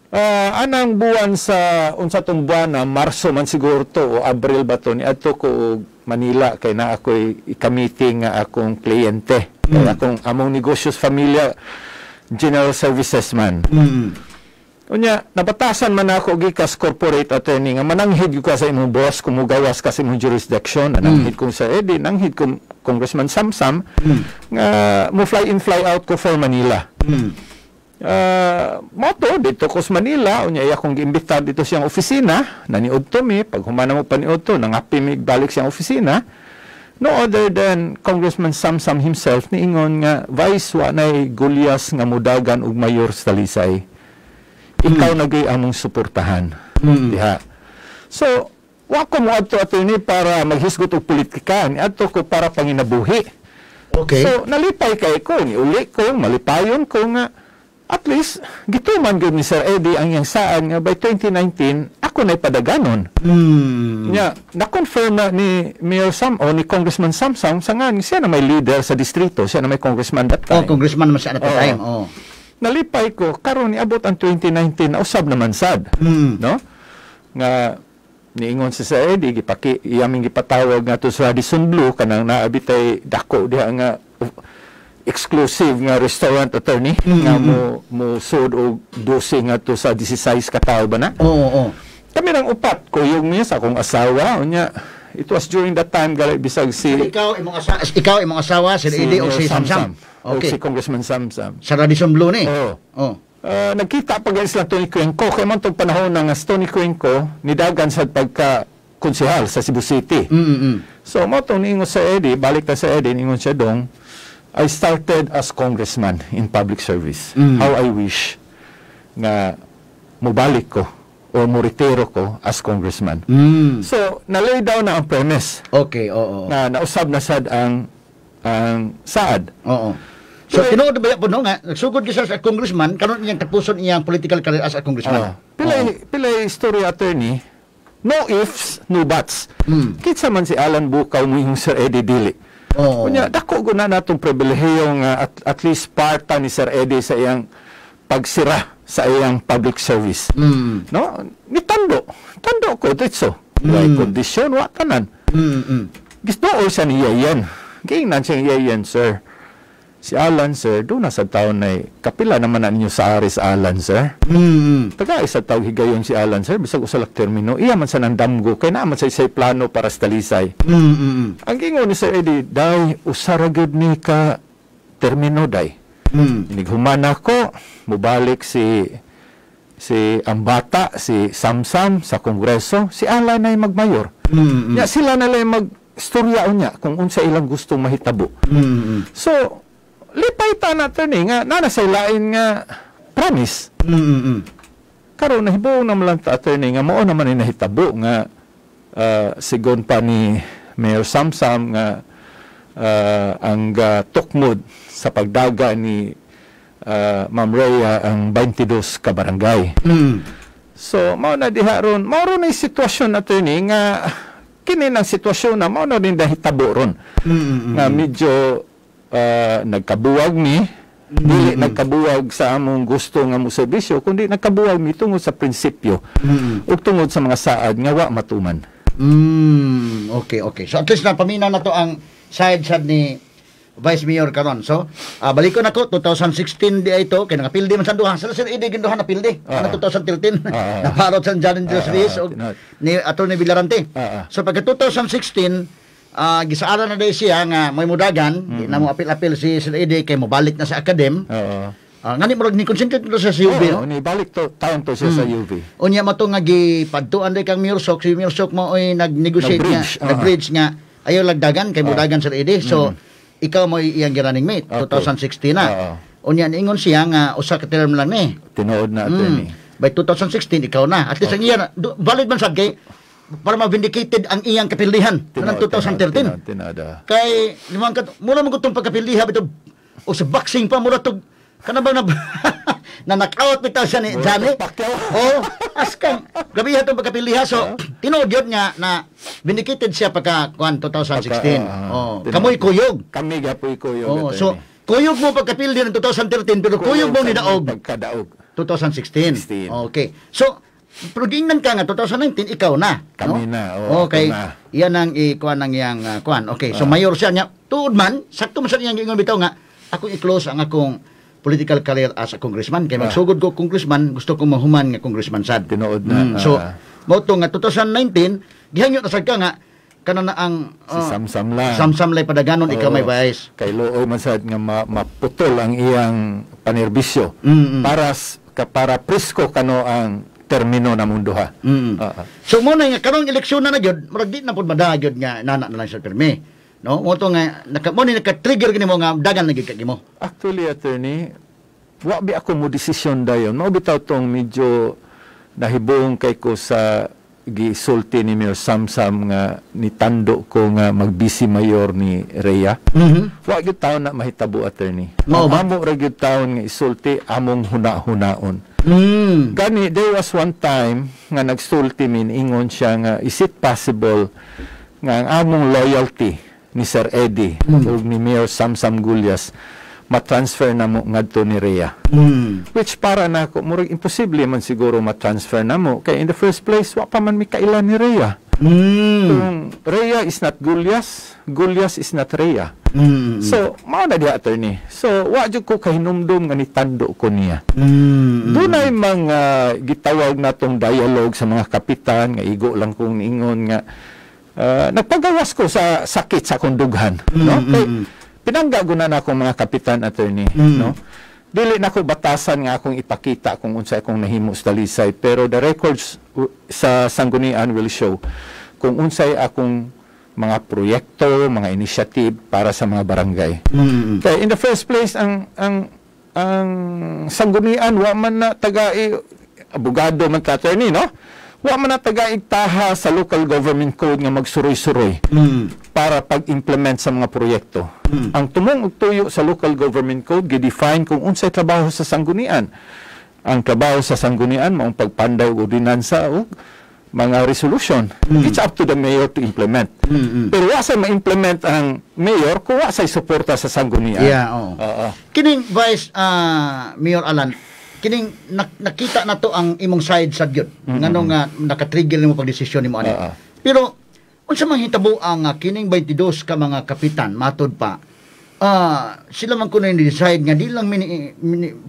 Ah, anang buwan sa unsa tong buwan na, Marso man siguro to o Abril ba to, niadto ko og Manila kay naa ako'y ika-meeting nga akong kliyente. Kay akong among negosyo sa familia, general services man. Unya, nabatasan man ako gikas corporate attorney nga mananghid gyud ka sa imong boss kung mugawas ka sa imong jurisdiction. Nananghid kong sa Eddie, nanghid kong Congressman Samsam nga mo fly in fly out ko for Manila. Mo to dito ko sa Manila, unya iya akong giimbitar dito siyang opisina, naniud to mi, pag humana mo paniud to, nangapi mi balik siyang opisina. No other than Congressman Samsam himself niingon nga, "Vice, wa nay Gullas nga mudagan og mayor sa Talisay. Ikaw na gyud among suportahan." Diha. So, wa ko moadto, attorney, para maghisgot og politika, niadto ko para panginabuhi. So, nalipay kay ko, niuli ko, malipayon ko nga, at least, gituman gyud ni Sir Eddie ang iyang saan nga by 2019, ako na'y padaganon. Nya, na-confirm na ni Mayor Sam o ni Congressman Samsam sa nga siya na may leader sa distrito, siya na may congressman that Oh, time. Congressman man siya at that Oo. Time. Oh. Nalipay ko, karon niabot ang 2019, nausab naman sad. No? Nga niingon si Sir Eddie, gipaki iyaming gipatawag nga to sa Radisson Blu, kanang naabitay dako diha nga exclusive nga restaurant, attorney, nga mo mo sud og 12 nga to sa 16 ka tawo ba na. Oo, oo. Kami nang upat, kuyog niya sa akong asawa, unya it was during that time gali bisag si Ikaw, imong asawa, si Eddie o si Mayor Samsam. O si Congressman Samsam. Sa Radisson Blu ni. Oo. Oh. Nagkita pa guys lang Tony Cuenco kay man tong panahon nga si Tony Cuenco nidagan sa pagka konsehal sa Cebu City. So mo tong niingon sa Eddie, balik ta sa Eddie, niingon siya, "Dong, I started as congressman in public service. How I wish nga mubalik ko o muretiro ko as congressman." So, na-lay down na ang premise Okay, oo. na nausab na sad ang saad. Oo. So tinuod ba po no nga nagsugod gyud siya sa congressman karon iyang tapuson iyang political career as a congressman? Ah, pilay pilay story, attorney, no ifs, no buts. Kinsa man si Alan Bukaw mo yung Sir Eddie dili? Unya dako gud na natong pribilehiyo nga at least parta ni Sir Eddie sa iyang pagsira sa iyang public service. No? Ni tando. Tando ko ditso. Way kondisyon, wa tanan. Gusto siya niya yan. Giingnan siya niya yan, "Sir. Si Alan, sir, doon na sa taon na kapila naman na ninyo sa Aris Alan, sir. Taga isa tawag higayon si Alan, sir, bisag usa lang termino, iya man sa nandamgo, kay naa man sa isay plano para sa Talisay. Ang gingon ni Sir Eddie, day, usa ra gyud ni ka termino, day. Inighuman ako, mubalik si si ang bata, si Samsam sa Kongreso, si Alan ay magmayor. Ya, sila na lang magstorya niya kung unsa ilang gustong mahitabo. So, lipay ta na attorney nga nana sa lain nga promise. Karon nahibuong naman lang ta, attorney, nga mao naman ay nahitabo nga sigon pa ni Mayor Samsam nga ang tukmod sa pagdaga ni Ma'am Rhea ang 22 ka barangay. So mao na diha ron, mao ron ay sitwasyon, attorney, nga kini nang sitwasyon na mao na rin nahitabo ron. Nga medyo nagkabuwag ni dili nagkabuwag sa among gusto nga mo serbisyo kundi nagkabuwag mi tungod sa prinsipyo ug tungod sa mga saad nga wa matuman. Okay. So at least napaminaw na to ang side sad ni Vice Mayor karon. So, balikon ako 2016 di ay ito kay nakapildi man sa duha. Sila Sir Eddie ginduha na pildi. Ano 2013. Naparot sa Janet Dos Reyes og ni Attorney Villarante. So pagka 2016 gisaaran na dahil siya nga may mudagan, di na mo apil-apil si Sir Eddie kay mobalik na sa academ. Ngani murag ni concentrate na siya sa UV, no? Ni balik to taon to siya sa UV. Unya mo to nga gipadtuan day kang Mayor Sok, si Mayor Sok mo oy nag-negotiate nga, Nag-bridge, nag-bridge nga ayaw lagdagan kay mudagan Sir Eddie. So ikaw mo iyang running mate 2016 na. Unya niingon siya nga usa ka term lang ni. Tinuod na, attorney. By 2016 ikaw na. At least ang iya valid man sad kay para ma-vindicated ang iyang kapildihan ng 2013. Tinuod, tinuod, ah. Kay limang kat mura mo gutong pagkapildiha bitaw o sa boxing pa mura tog kana ba na na knockout bitaw siya ni Johnny. Pacquiao. Oh, askang gabi tong pagkapildiha, so tinuod yun nga na vindicated siya pagka kuan 2016. Pagka, Oh, tinuod. kamoy kuyog. Kami gapoy kuyog. Oh, so kuyog mo pagkapildi ng 2013 pero kuyog mo ni daog Pagkadaog. 2016. 16. Okay. So pero giingnan ka nga 2019 ikaw na, Kami no? na, oo, Okay. ako na. Iyan ang ikuan ang iyang kuan. Okay. So mayor siya niya. Tuod man, sakto man sa iyang giingon bitaw nga ako i-close ang akong political career as a congressman kay magsugod ko congressman, gusto ko mahuman nga congressman sad. Tinuod na, So mao to nga 2019 gihangyo na sad ka nga kana na ang Si Samsam lang. Samsam lay padaganon, ikaw Oo. may vice. Kay looy man sad nga maputol ang iyang panerbisyo para para presko kano ang termino na munduha. So mo na nga karong eleksyon na na gyud, murag di na pud madagyod nga nana na lang sa pirmi. No? Mo to nga naka mo ni naka-trigger gini mo nga dagan na gyud ka gimo. Actually, attorney, wa bi ako mo desisyon dayon. Mao bitaw tong medyo nahibuong kay ko sa gisulti ni Mayor Samsam nga nitando ko nga magbisi mayor ni Rhea. Wa gyud taon na mahitabo, attorney. Mao Ang ba? amo ra gyud taon nga isulti among huna-hunaon. Gani there was one time nga nagsulti min ingon siya nga is it possible nga ang among loyalty ni Sir Eddie ug ni Mayor Samsam Gullas ma-transfer na mo ngadto ni Rhea. Which para nako murag imposible man siguro ma-transfer na mo kay in the first place wa pa man mi kaila ni Rhea. Kung Rhea is not Gullas, Gullas is not Rhea. So mao na diha, attorney. So wa jud ko kahinumdum nga nitando ko niya. Dunay mga gitawag natong dialogue sa mga kapitan nga igo lang kong niingon nga nagpagawas ko sa sakit sa akong dughan, no? Kay pinangga na na akong mga kapitan, attorney, no? Dili na ko batasan nga akong ipakita kung unsa akong nahimo sa Talisay, pero the records sa Sanggunian will show kung unsay akong mga proyekto, mga initiative para sa mga barangay. Kaya in the first place ang Sanggunian wa man na taga abogado man ta, attorney, no? Wa man na taga taha sa local government code nga magsuroy-suroy para pag-implement sa mga proyekto. Ang tumong ug tuyo sa local government code gi-define kung unsay trabaho sa Sanggunian. Ang trabaho sa Sanggunian maong pagpanday og ordinansa ug mga resolution. It's up to the mayor to implement. Pero wa say ma-implement ang mayor kung wa say suporta sa Sanggunian. Yeah, oo. Oo. Kining Vice Mayor Alan, kining nakita na to ang imong side sa gyud. Ngano nga naka-trigger nimo pagdesisyon nimo ani. Oo. Pero unsa man hitabo ang kining 22 ka mga kapitan matud pa Sila man kuno decide nga di lang mini,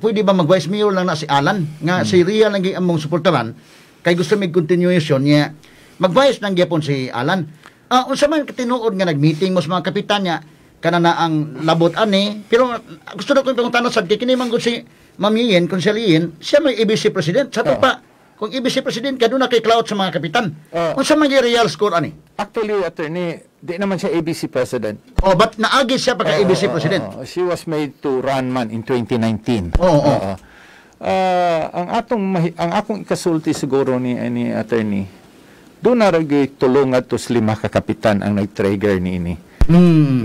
pwede ba mag vice mayor lang na si Alan nga si Ria lang gi among suportaran kay gusto mig continuation niya, mag-vice nang gyapon si Alan. Unsa man katinuod nga nag-meeting mo sa mga kapitan niya kana na ang labot ani? Pero gusto na ko pangutana sad kay kini man gud si Ma'am Yen, Konsehal Yen, siya may ABC president sa to pa. Kung ABC president ka, doon na kay clout sa mga kapitan. Unsa man gi real score ani? Actually, attorney, di naman siya ABC president. Oh, but naagi siya pagka ABC president. Oo. She was made to run man in 2019. Oo, oo. Oo. Ang akong ikasulti siguro ni attorney, doon na ragay tulong adto sa lima ka kapitan ang nag-trigger ni ini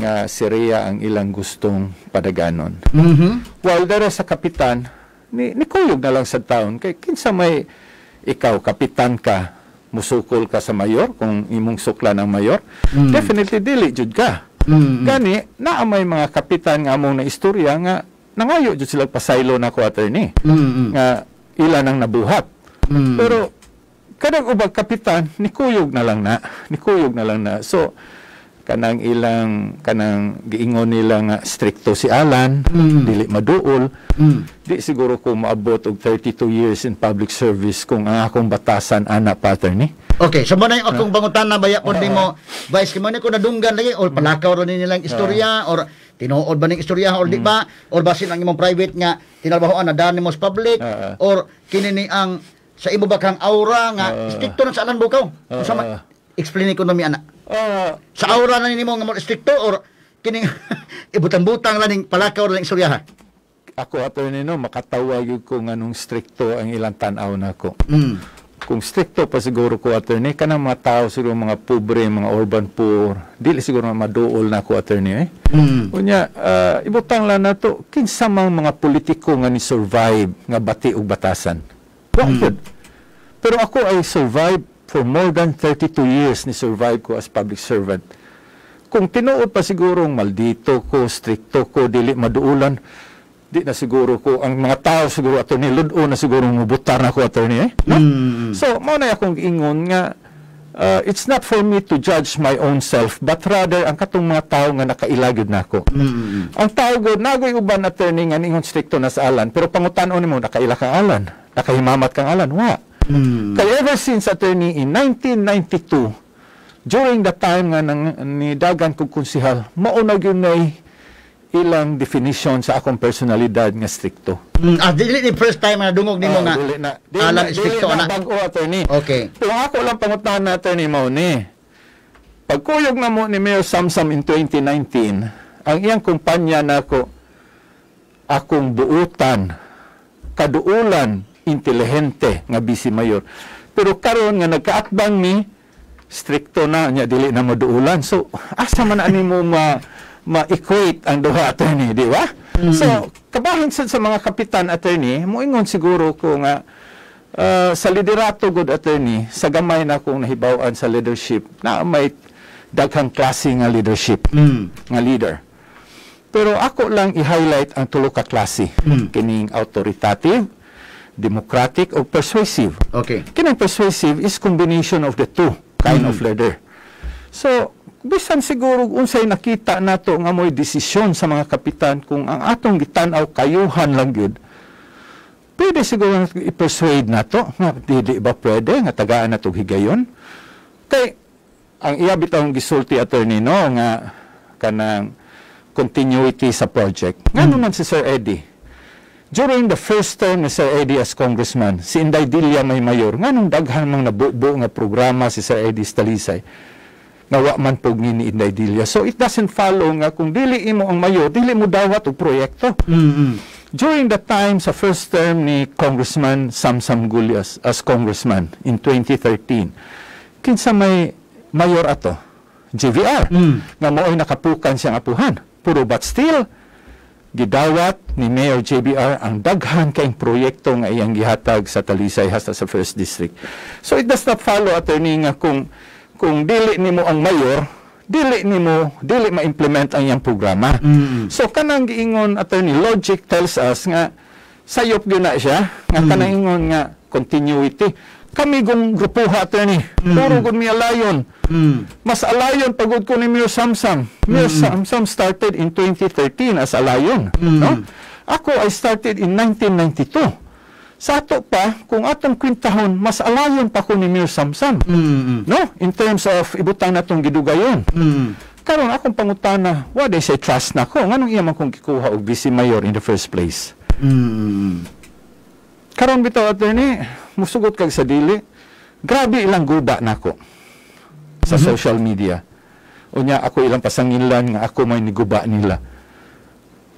nga si Rhea ang ilang gustong padaganon. While dara sa kapitan, ni kuyog na lang sa taon kay kinsa may ikaw kapitan ka, musukol ka sa mayor kung imong suklan ang mayor, definitely dili jud ka. Gani naa may mga kapitan nga among na istorya nga nangayo jud sila pasaylo na ko, attorney, nga ila nang nabuhat. Pero kadang ubag kapitan nikuyog na lang na, nikuyog na lang na. So kanang ilang kanang giingon nila nga strikto si Alan, dili maduol. Di siguro ko maabot og 32 years in public service kung ang akong batasan ana pattern ni. Okay, so mo na yung akong pangutana baya po mo Vice, kay mo na ko nadunggan lagi or palakaw ro ni nilang istorya or tinuod ba ning istorya or di ba, or basin ang imong private nga tinalbahoan na dani mo sa public or kini ni ang sa imo ba kang aura nga strikto na sa Alan Bukaw. Unsa man explain ko nami ana? Sa aura na nimo nga mo strikto or kining ibutang-butang lang ning palakaw ra ning istorya ha? Ako, attorney, no, makatawa gyud ko nganong strikto ang ilang tan-aw nako. Kung strikto pa siguro ko, attorney, kanang mga tao siguro, mga pobre, mga urban poor, dili siguro nga maduol na ako, attorney, eh. Unya, ibutang lang nato, kinsa mang mga politiko nga ni survive nga bati og batasan? Wa gyud. Pero ako ay survive for more than 32 years, ni survive ko as public servant. Kung tinuod pa siguro maldito ko, strikto ko, dili maduulan, di na siguro ko, ang mga tao siguro, attorney, ludo na siguro mubutar na ko, attorney, eh. No? So, mao na akong ingon nga, it's not for me to judge my own self, but rather ang katong mga tao nga nakaila gyud nako. Ang tao gud, nagoy uban, attorney, nga ningon strikto na sa Alan, pero pangutan-on nimo, nakaila kang Alan, nakahimamat kang Alan, wa. Kaya ever since, attorney, in 1992, during the time nga nang, ni dagan kog konsehal, mao na gyud nay ilang definition sa akong personalidad nga strikto. Ah, dili ni first time nga dungog nimo Oh, nga dili na, dili Alan na, dili strikto na ana. bag-o, attorney. Pero ako lang pangutahan na, attorney, mao ni. Pagkuyog na mo ni Mayor Samsam in 2019, ang iyang kumpanya nako akong buutan, kaduulan, intelihente nga vice mayor. Pero karon nga nagkaatbang mi, strikto na niya, dili na maduulan. So asa man ani mo ma ma-equate ang duha, attorney, di ba? So kabahin sad sa mga kapitan, attorney, moingon siguro ko nga sa liderato good, attorney, sa gamay na akong nahibaw-an sa leadership, na may daghang klase nga leadership, nga leader. Pero ako lang i-highlight ang tulo ka klase. Kining authoritative, democratic o persuasive. Kining persuasive is combination of the two kind of leader. So, bisan siguro unsay nakita nato nga mo'y desisyon sa mga kapitan, kung ang atong gitan-aw kayuhan lang gyud, pwede siguro nato i-persuade nato nga dili ba pwede nga tagaan nato higayon? Kay ang iya bitawng gisulti, attorney, no, nga kanang continuity sa project. Ngano man si Sir Eddie? During the first term ni Sir Eddie as congressman, si Inday Delia may mayor, nganong daghan mang nabubo nga programa si Sir Eddie sa Talisay nga wa man pug ni Inday Delia? So it doesn't follow nga kung dili imo ang mayor, dili mo dawat og proyekto. During the time sa first term ni Congressman Samsam Gullas as congressman in 2013, kinsa may mayor ato? JVR. Nga mao'y nakapukan siyang apuhan. Pero but still, gidawat ni Mayor JBR ang daghan kayong proyekto nga iyang gihatag sa Talisay hasta sa first district. So it does not follow, attorney, nga kung dili nimo ang mayor, dili nimo dili ma-implement ang iyang programa. So kanang giingon, attorney, logic tells us nga sayop gyud na siya nga kanang ingon nga continuity. Kami kung grupuha, attorney. Puro gud mi alayon. Mas alayon pagud ko ni Mayor Samsam. Mayor Samsam started in 2013 as alayon, no? Ako, I started in 1992. Sa ato pa, kung atong kwintahon, mas alayon pa ko ni Mayor Samsam. No? In terms of ibutang natong gidugayon. Karon akong pangutana, wa day say trust nako. Nganong iya man kong gikuha og vice mayor in the first place? Karon bitaw, attorney, musugot kag sa dili. Grabe ilang guba nako sa social media. Unya ako ilang pasanginlan nga ako may niguba nila.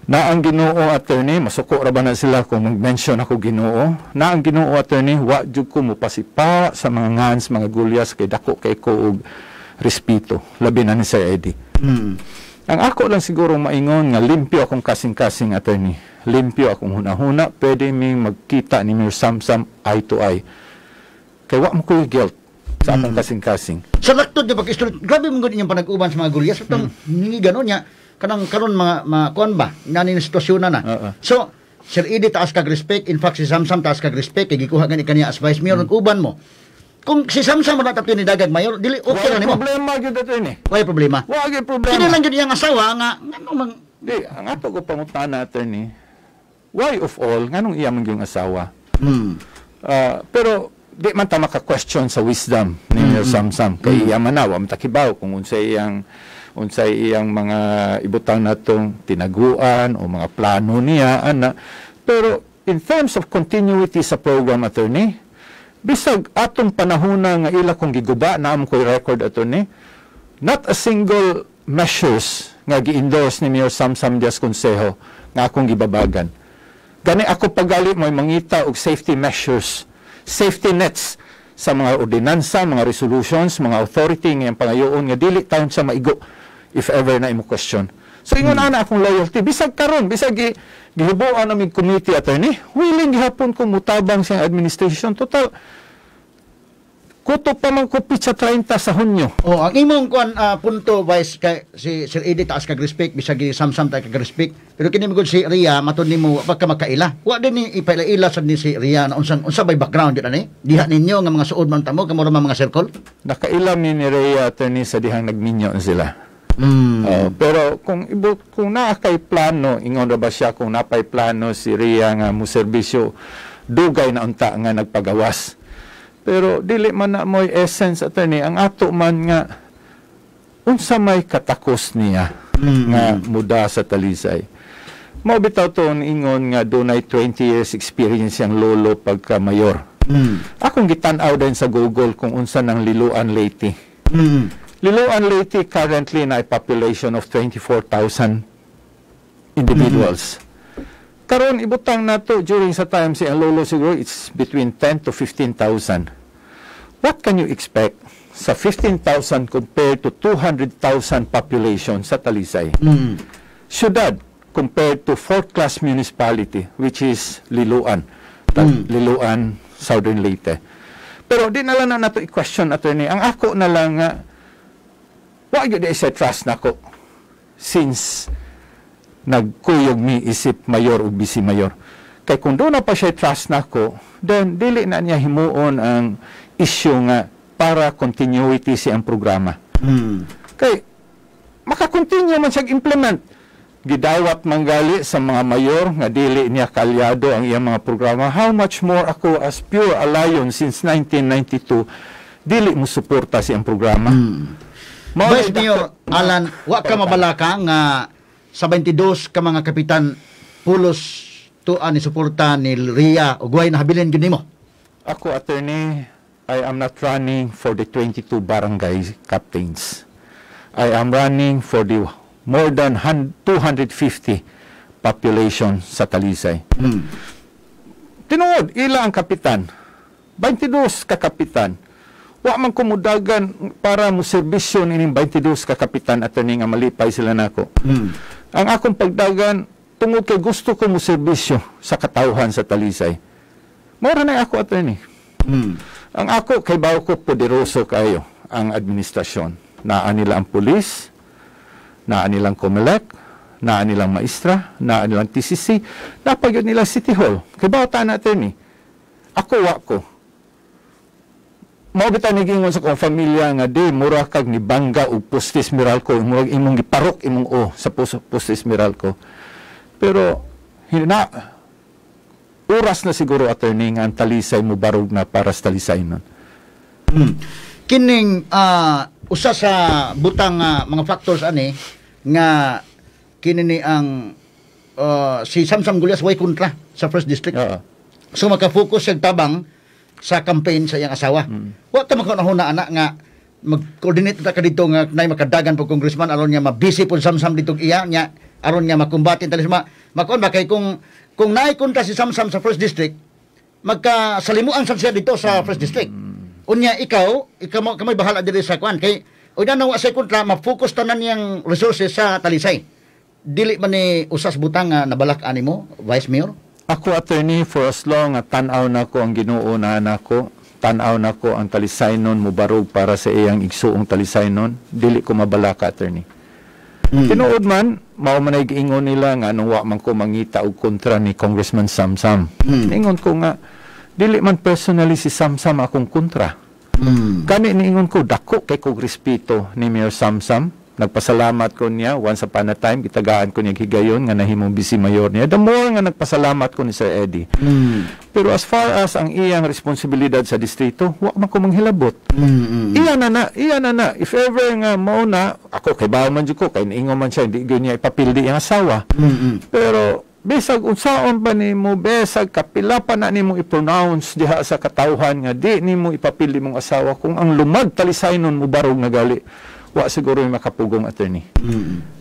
Na ang Ginoo, attorney, masuko ra ba na sila kung mag-mention ako Ginoo? Na ang Ginoo, attorney, wa jud ko mopasipa sa mga ngans, mga gulyas, kay dako kay ko og respeto, labi na ni Sir Eddie. Ang ako lang siguro maingon nga limpyo akong kasing-kasing, attorney. Limpyo akong hunahuna, pwede ming magkita ni Mayor Samsam eye to eye. Kay wa mo ko'y guilt sa akong kasing-kasing. Sa laktod di ba kay grabe mo gud inyong panag-uban sa mga gulyas itong mm. Ganon niya kanang karon mga kuan ba nani na sitwasyon na na. So Sir Eddie taas kag respect, in fact si Samsam taas kag respect kay gikuha gani kaniya as vice mayor, uban mo. Kung si Samsam mo na tapos ni dagag mayor, dili okay ra Wala nimo. Problema gyud, attorney. Wala problema. Wa gyud problema. Kini lang gyud iyang asawa nga ngano mang Di, ang ato ko pangutana, attorney, why of all, nganong iya man yung asawa? Pero di man ta maka-question sa wisdom ni Mayor Samsam kay iya man na, wa man ta kibaw kung unsay iyang mga ibutang natong tinaguan o mga plano niya ana. Pero in terms of continuity sa program, attorney, bisag atong panahona nga ila kong giguba na amo ko'y record, attorney, not a single measures nga gi-endorse ni Mayor Samsam Diaz Consejo nga akong gibabagan. Gani ako pagali mo'y mangita og safety measures, safety nets sa mga ordinansa, mga resolutions, mga authority nga iyang pangayoon nga dili taon sa maigo if ever na imo question. So ingon ana akong loyalty bisag karon, bisag gihibuan naming committee, attorney, willing gihapon ko mutabang sa administration. Total kuto pa man ko pitsa 30 sa Hunyo. Oh, ang imong kuan punto, Vice, kay si Sir Eddie taas kag respect, bisag gi Samsam taas kag respect. Pero kini mo gud si Ria matud nimo wa ka makaila. Wa din ni ipaila-ila sad ni si Ria na unsang unsa bay background yun ani? Diha ninyo nga mga suod man tamo kamo ra man mga circle. Nakaila mi ni Rhea, attorney, sa dihang nagminyo sila. Oh, pero kung naa kay plano, ingon ra ba siya, kung napay plano si Ria nga mo serbisyo, dugay na unta nga nagpagawas. Pero dili man na mo'y essence, attorney. Ang ato man nga unsa may katakos niya nga muda sa Talisay. Mao bitaw to ingon nga dunay 20 years experience yang lolo pagka mayor. Akong gitan-aw din sa Google kung unsa nang Liloan, Leyte. Liloan, Leyte currently na population of 24,000 individuals. Karon ibutang nato during sa time si ang lolo, siguro it's between 10 to 15,000. What can you expect sa 15,000 compared to 200,000 population sa Talisay? Syudad compared to fourth class municipality, which is Liloan. Liloan, Southern Leyte. Pero di na lang na nato i-question, attorney. Ang ako na lang nga wa gyud sa trust nako since nagkuyog mi isip mayor ug vice mayor. Kay kung doon na pa siya trust nako, then dili na niya himuon ang issue nga para continuity si ang programa. Kay makakontinue man siya implement. Gidawat manggali sa mga mayor nga dili niya kalyado ang iyang mga programa. How much more ako as pure alayon since 1992 dili mo suporta siyang programa. Mao Vice na Mayor Alan, wa ka mabalaka nga sa 22 ka mga kapitan pulos tuan ni suporta ni Ria ug way nahabilin gyud nimo? Ako, attorney, I am not running for the 22 barangay captains. I am running for the more than 250 population sa Talisay. Tinuod, ila ang kapitan. 22 ka kapitan. Wa man kumudagan para mo serbisyo nining 22 ka kapitan, attorney, nga malipay sila nako. Ang akong pagdagan tungod kay gusto ko mo serbisyo sa katawhan sa Talisay. Mao ra na ako, attorney. Ang ako kay bawo ko poderoso kayo ang administrasyon. Naa nila ang pulis, naa nilang COMELEC, naa nilang maestra, naa nilang TCC, naa pa gyud nila City Hall. Kay bawo ta na, attorney. Ako wa ko. Mao bitaw nigingon sa akong pamilya nga di mura kag ni bangga og postis Meralco, murag imong giparok imong o sa postis Meralco. Pero hina oras na siguro, attorney, nga ang Talisay mo barog na para sa Talisay nun. Kining usa sa butang mga factors ani nga kini ni ang si Samsam Gullas way kontra sa first district. So maka-focus siya tabang sa campaign sa iyang asawa. Wa ta makahuna anak nga mag-coordinate ta ka dito nga nay makadagan po congressman aron nga ma-busy po Samsam dito iya nya aron nga makumbate talis ma makuan ba kay kung naay kontra si Samsam sa first district, magkasalimuan sad siya dito sa first district. Unya ikaw mo kamoy bahala diri sa kuan kay unya na wa say kontra, ma-focus tanan niyang resources sa Talisay. Dili man ni usas butang nga nabalak ani mo, Vice Mayor? Ako, attorney, for as long nga tan-aw nako ang Ginoo na nako, tan-aw nako ang Talisaynon mubarog para sa iyang igsuong Talisaynon, dili ko mabalaka, attorney. Tinuod man, mao man ay giingon nila nga anong wa man ko mangita og kontra ni Congressman Samsam. Ingon ko nga dili man personally si Samsam akong kontra. Kani niingon ko, dako kay kog respeto ni Mayor Samsam. Nagpasalamat ko niya once upon a time, gitagaan ko niya higayon nga nahimong vice mayor niya. The more nga nagpasalamat ko ni Sir Eddie. Pero as far as ang iyang responsibilidad sa distrito, wa man ko manghilabot. Iya na na, iya na na. If ever nga mao na, ako kay bawo man jud ko, kay niingon man siya, hindi gyud niya ipapildi ang asawa. Pero bisag unsaon pa nimo, besag kapila pa na nimo i-pronounce diha sa katawhan nga di nimo ipapildi mong asawa, kung ang Lumad Talisaynon mo barog na gali, wa siguro yung makapugong, attorney.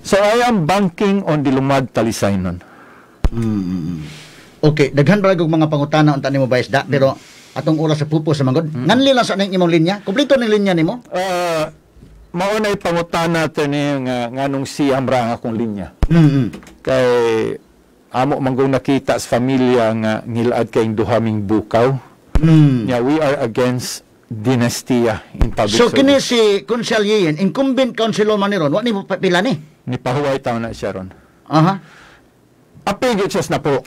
So I am banking on the Lumad Talisaynon. Okay, daghan ba og mga pangutana unta nimo, Vice da, pero atong oras sa pupos sa manggod. Nganli lang sa ning imong linya. Kompleto ning linya nimo? Mao na pangutana, attorney, nga nganong siyam ra ang akong linya. Kay amo manggong nakita sa pamilya nga ngilad kayong duha ming Bukaw. Yeah, we are against dinastia in public So kini service. si Konsehal Yeyen, incumbent councilor man ni ron, wa ni pila ni? Ni pahuway taon na siya ron. Apil gyud siya na po.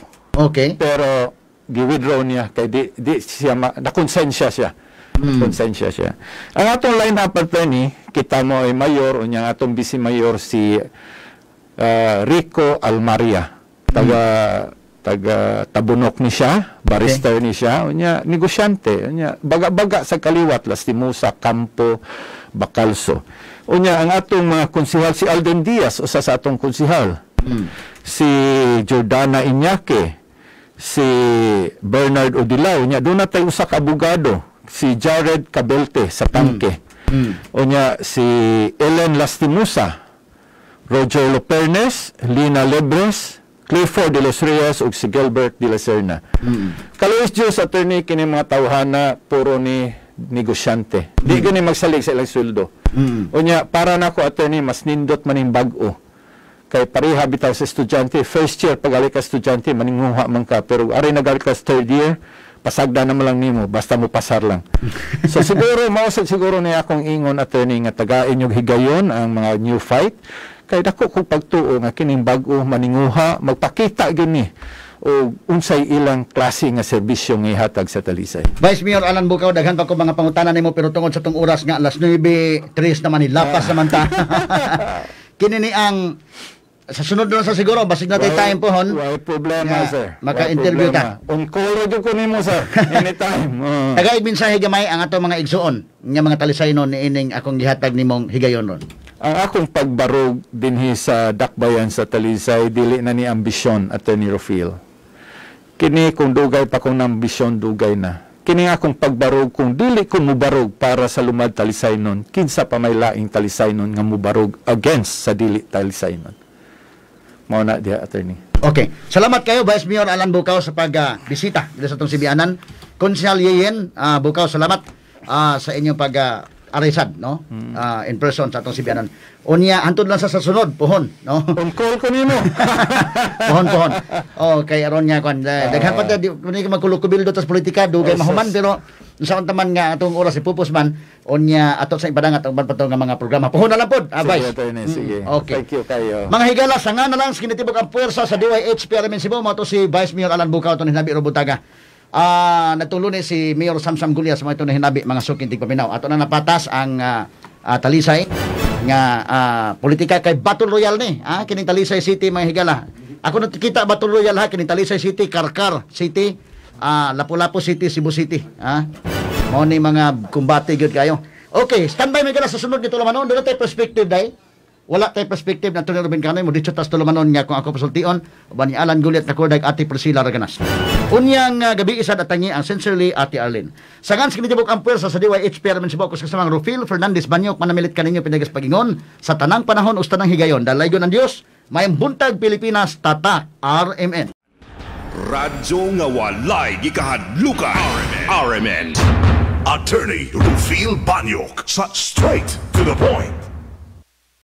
Pero gi-withdraw niya kay di siya nakonsensya siya. Konsensya siya. Ang atong line-up, attorney, kita mo ay mayor, unya ang atong vice mayor si Rico Almaria. Taga Tabunok ni siya, barrister ni siya, unya negosyante, unya baga-baga sa kaliwat, Lastimosa, Campo, Bacalso. Unya ang atong mga konsihal si Alden Diaz, usa sa atong konsihal. Si Jordana Iñake, si Bernard Odilao, unya doon na tayo usa ka abogado, si Jared Cabelte sa Tangke. Unya si Ellen Lastimosa, Roger Lopernes, Lina Lebres, Clifford de los Reyes ug si Gilbert de la Serna. Kaluoy Diyos, attorney, kini mga tawhana puro ni negosyante. Di gani magsalig sa ilang sweldo. Unya para nako, attorney, mas nindot man ning bag-o. Kay pareha bitaw sa estudyante, first year pagali ka estudyante maninguha man ka, pero ari nagali ka sa third year, pasagda na man lang nimo basta mo pasar lang. So siguro mao sad siguro ni akong ingon, attorney, nga tagain yung higayon ang mga new fight kay dako kog pagtuo nga kining bag-o maninguha, magpakita gini o unsay ilang klase nga serbisyo nga ihatag sa Talisay. Vice Mayor Alan Bukaw, daghan pa ko mga pangutana nimo pero tungod sa tong oras nga alas 9:03 naman ni lapas naman ta. Kini ni ang sa sunod na sa siguro basig na tay time pohon. Way problema, Nga, sir. maka-interview ta. On call ra jud ko nimo, sir. Anytime. Tagaig mensahe gamay ang atong mga igsuon nga mga Talisaynon niining akong gihatag nimong higayon ron. Ang akong pagbarog dinhi sa Dakbayan sa Talisay dili na ni ambisyon, Attorney Rofil. Kini kung dugay pa kong ambisyon, dugay na. Kini akong pagbarog, kung dili ko mubarog para sa Lumad Talisaynon, kinsa pa may laing Talisaynon nga mubarog against sa dili Talisaynon. Mao na diha, attorney. Okay. Salamat kayo, Vice Mayor Alan Bukaw, sa pag-bisita dito sa atong Sibianan. Konsehal Yeyen Bukaw, salamat sa inyong pag arisad, no? In person sa atong Sibianan. Unya, hantod lang sa sunod, pohon, no? On call ko nimo. Pohon, pohon. Oh, kay aron nga kwan. Daghan pa ta di ka magkulukubildo tas politika dugay Oh, mahuman sus. pero sa taman nga atong oras si pupos man unya ato sa ipadangat ang pa nga mga programa. Pohon na lang pod, Sige, Vice. attorney, sige. Okay. Thank you kayo. Mga higala, sa nga na lang, kinitibok ang puwersa sa DYH PRMN Cebu, mo to si Vice Mayor Alan Bukaw, ito ni Hinabi Robutaga. Natulon ni si Mayor Samsam Gulya sa mga ito na hinabi, mga suking tigpaminaw. Ato na napatas ang Talisay nga politika kay Battle Royale ni. Kining Talisay City, mga higala. Ako nakikita Battle Royale ha, kining Talisay City, Carcar City, Lapu-Lapu City, Cebu City. Mao ni mga kumbate gyud kayo. Okay, standby mga higala sa sunod nito tulumanon. Doon tayo perspective dai. Wala tay perspective na Tony Ruben Canoy mo dito tas tulumanon nga kung ako pasultion uban ni Alan Guliat Nakordag, Ate Priscilla Raganas. Unyang gabi isa datangi ang sincerely Ate Arlene. Sangan sa kinitibok ang puwersa sa DYH PRMN Cebu, ako sa kasamang Rufil Fernandez Banyok manamilit kaninyo pinagas pagingon sa tanang panahon o sa tanang higayon. Dalaygon ang Dios, mayong buntag Pilipinas, tatak RMN. Radyo nga walay gikahadlukan. RMN. Attorney Rufil Banyok sa Straight to the Point.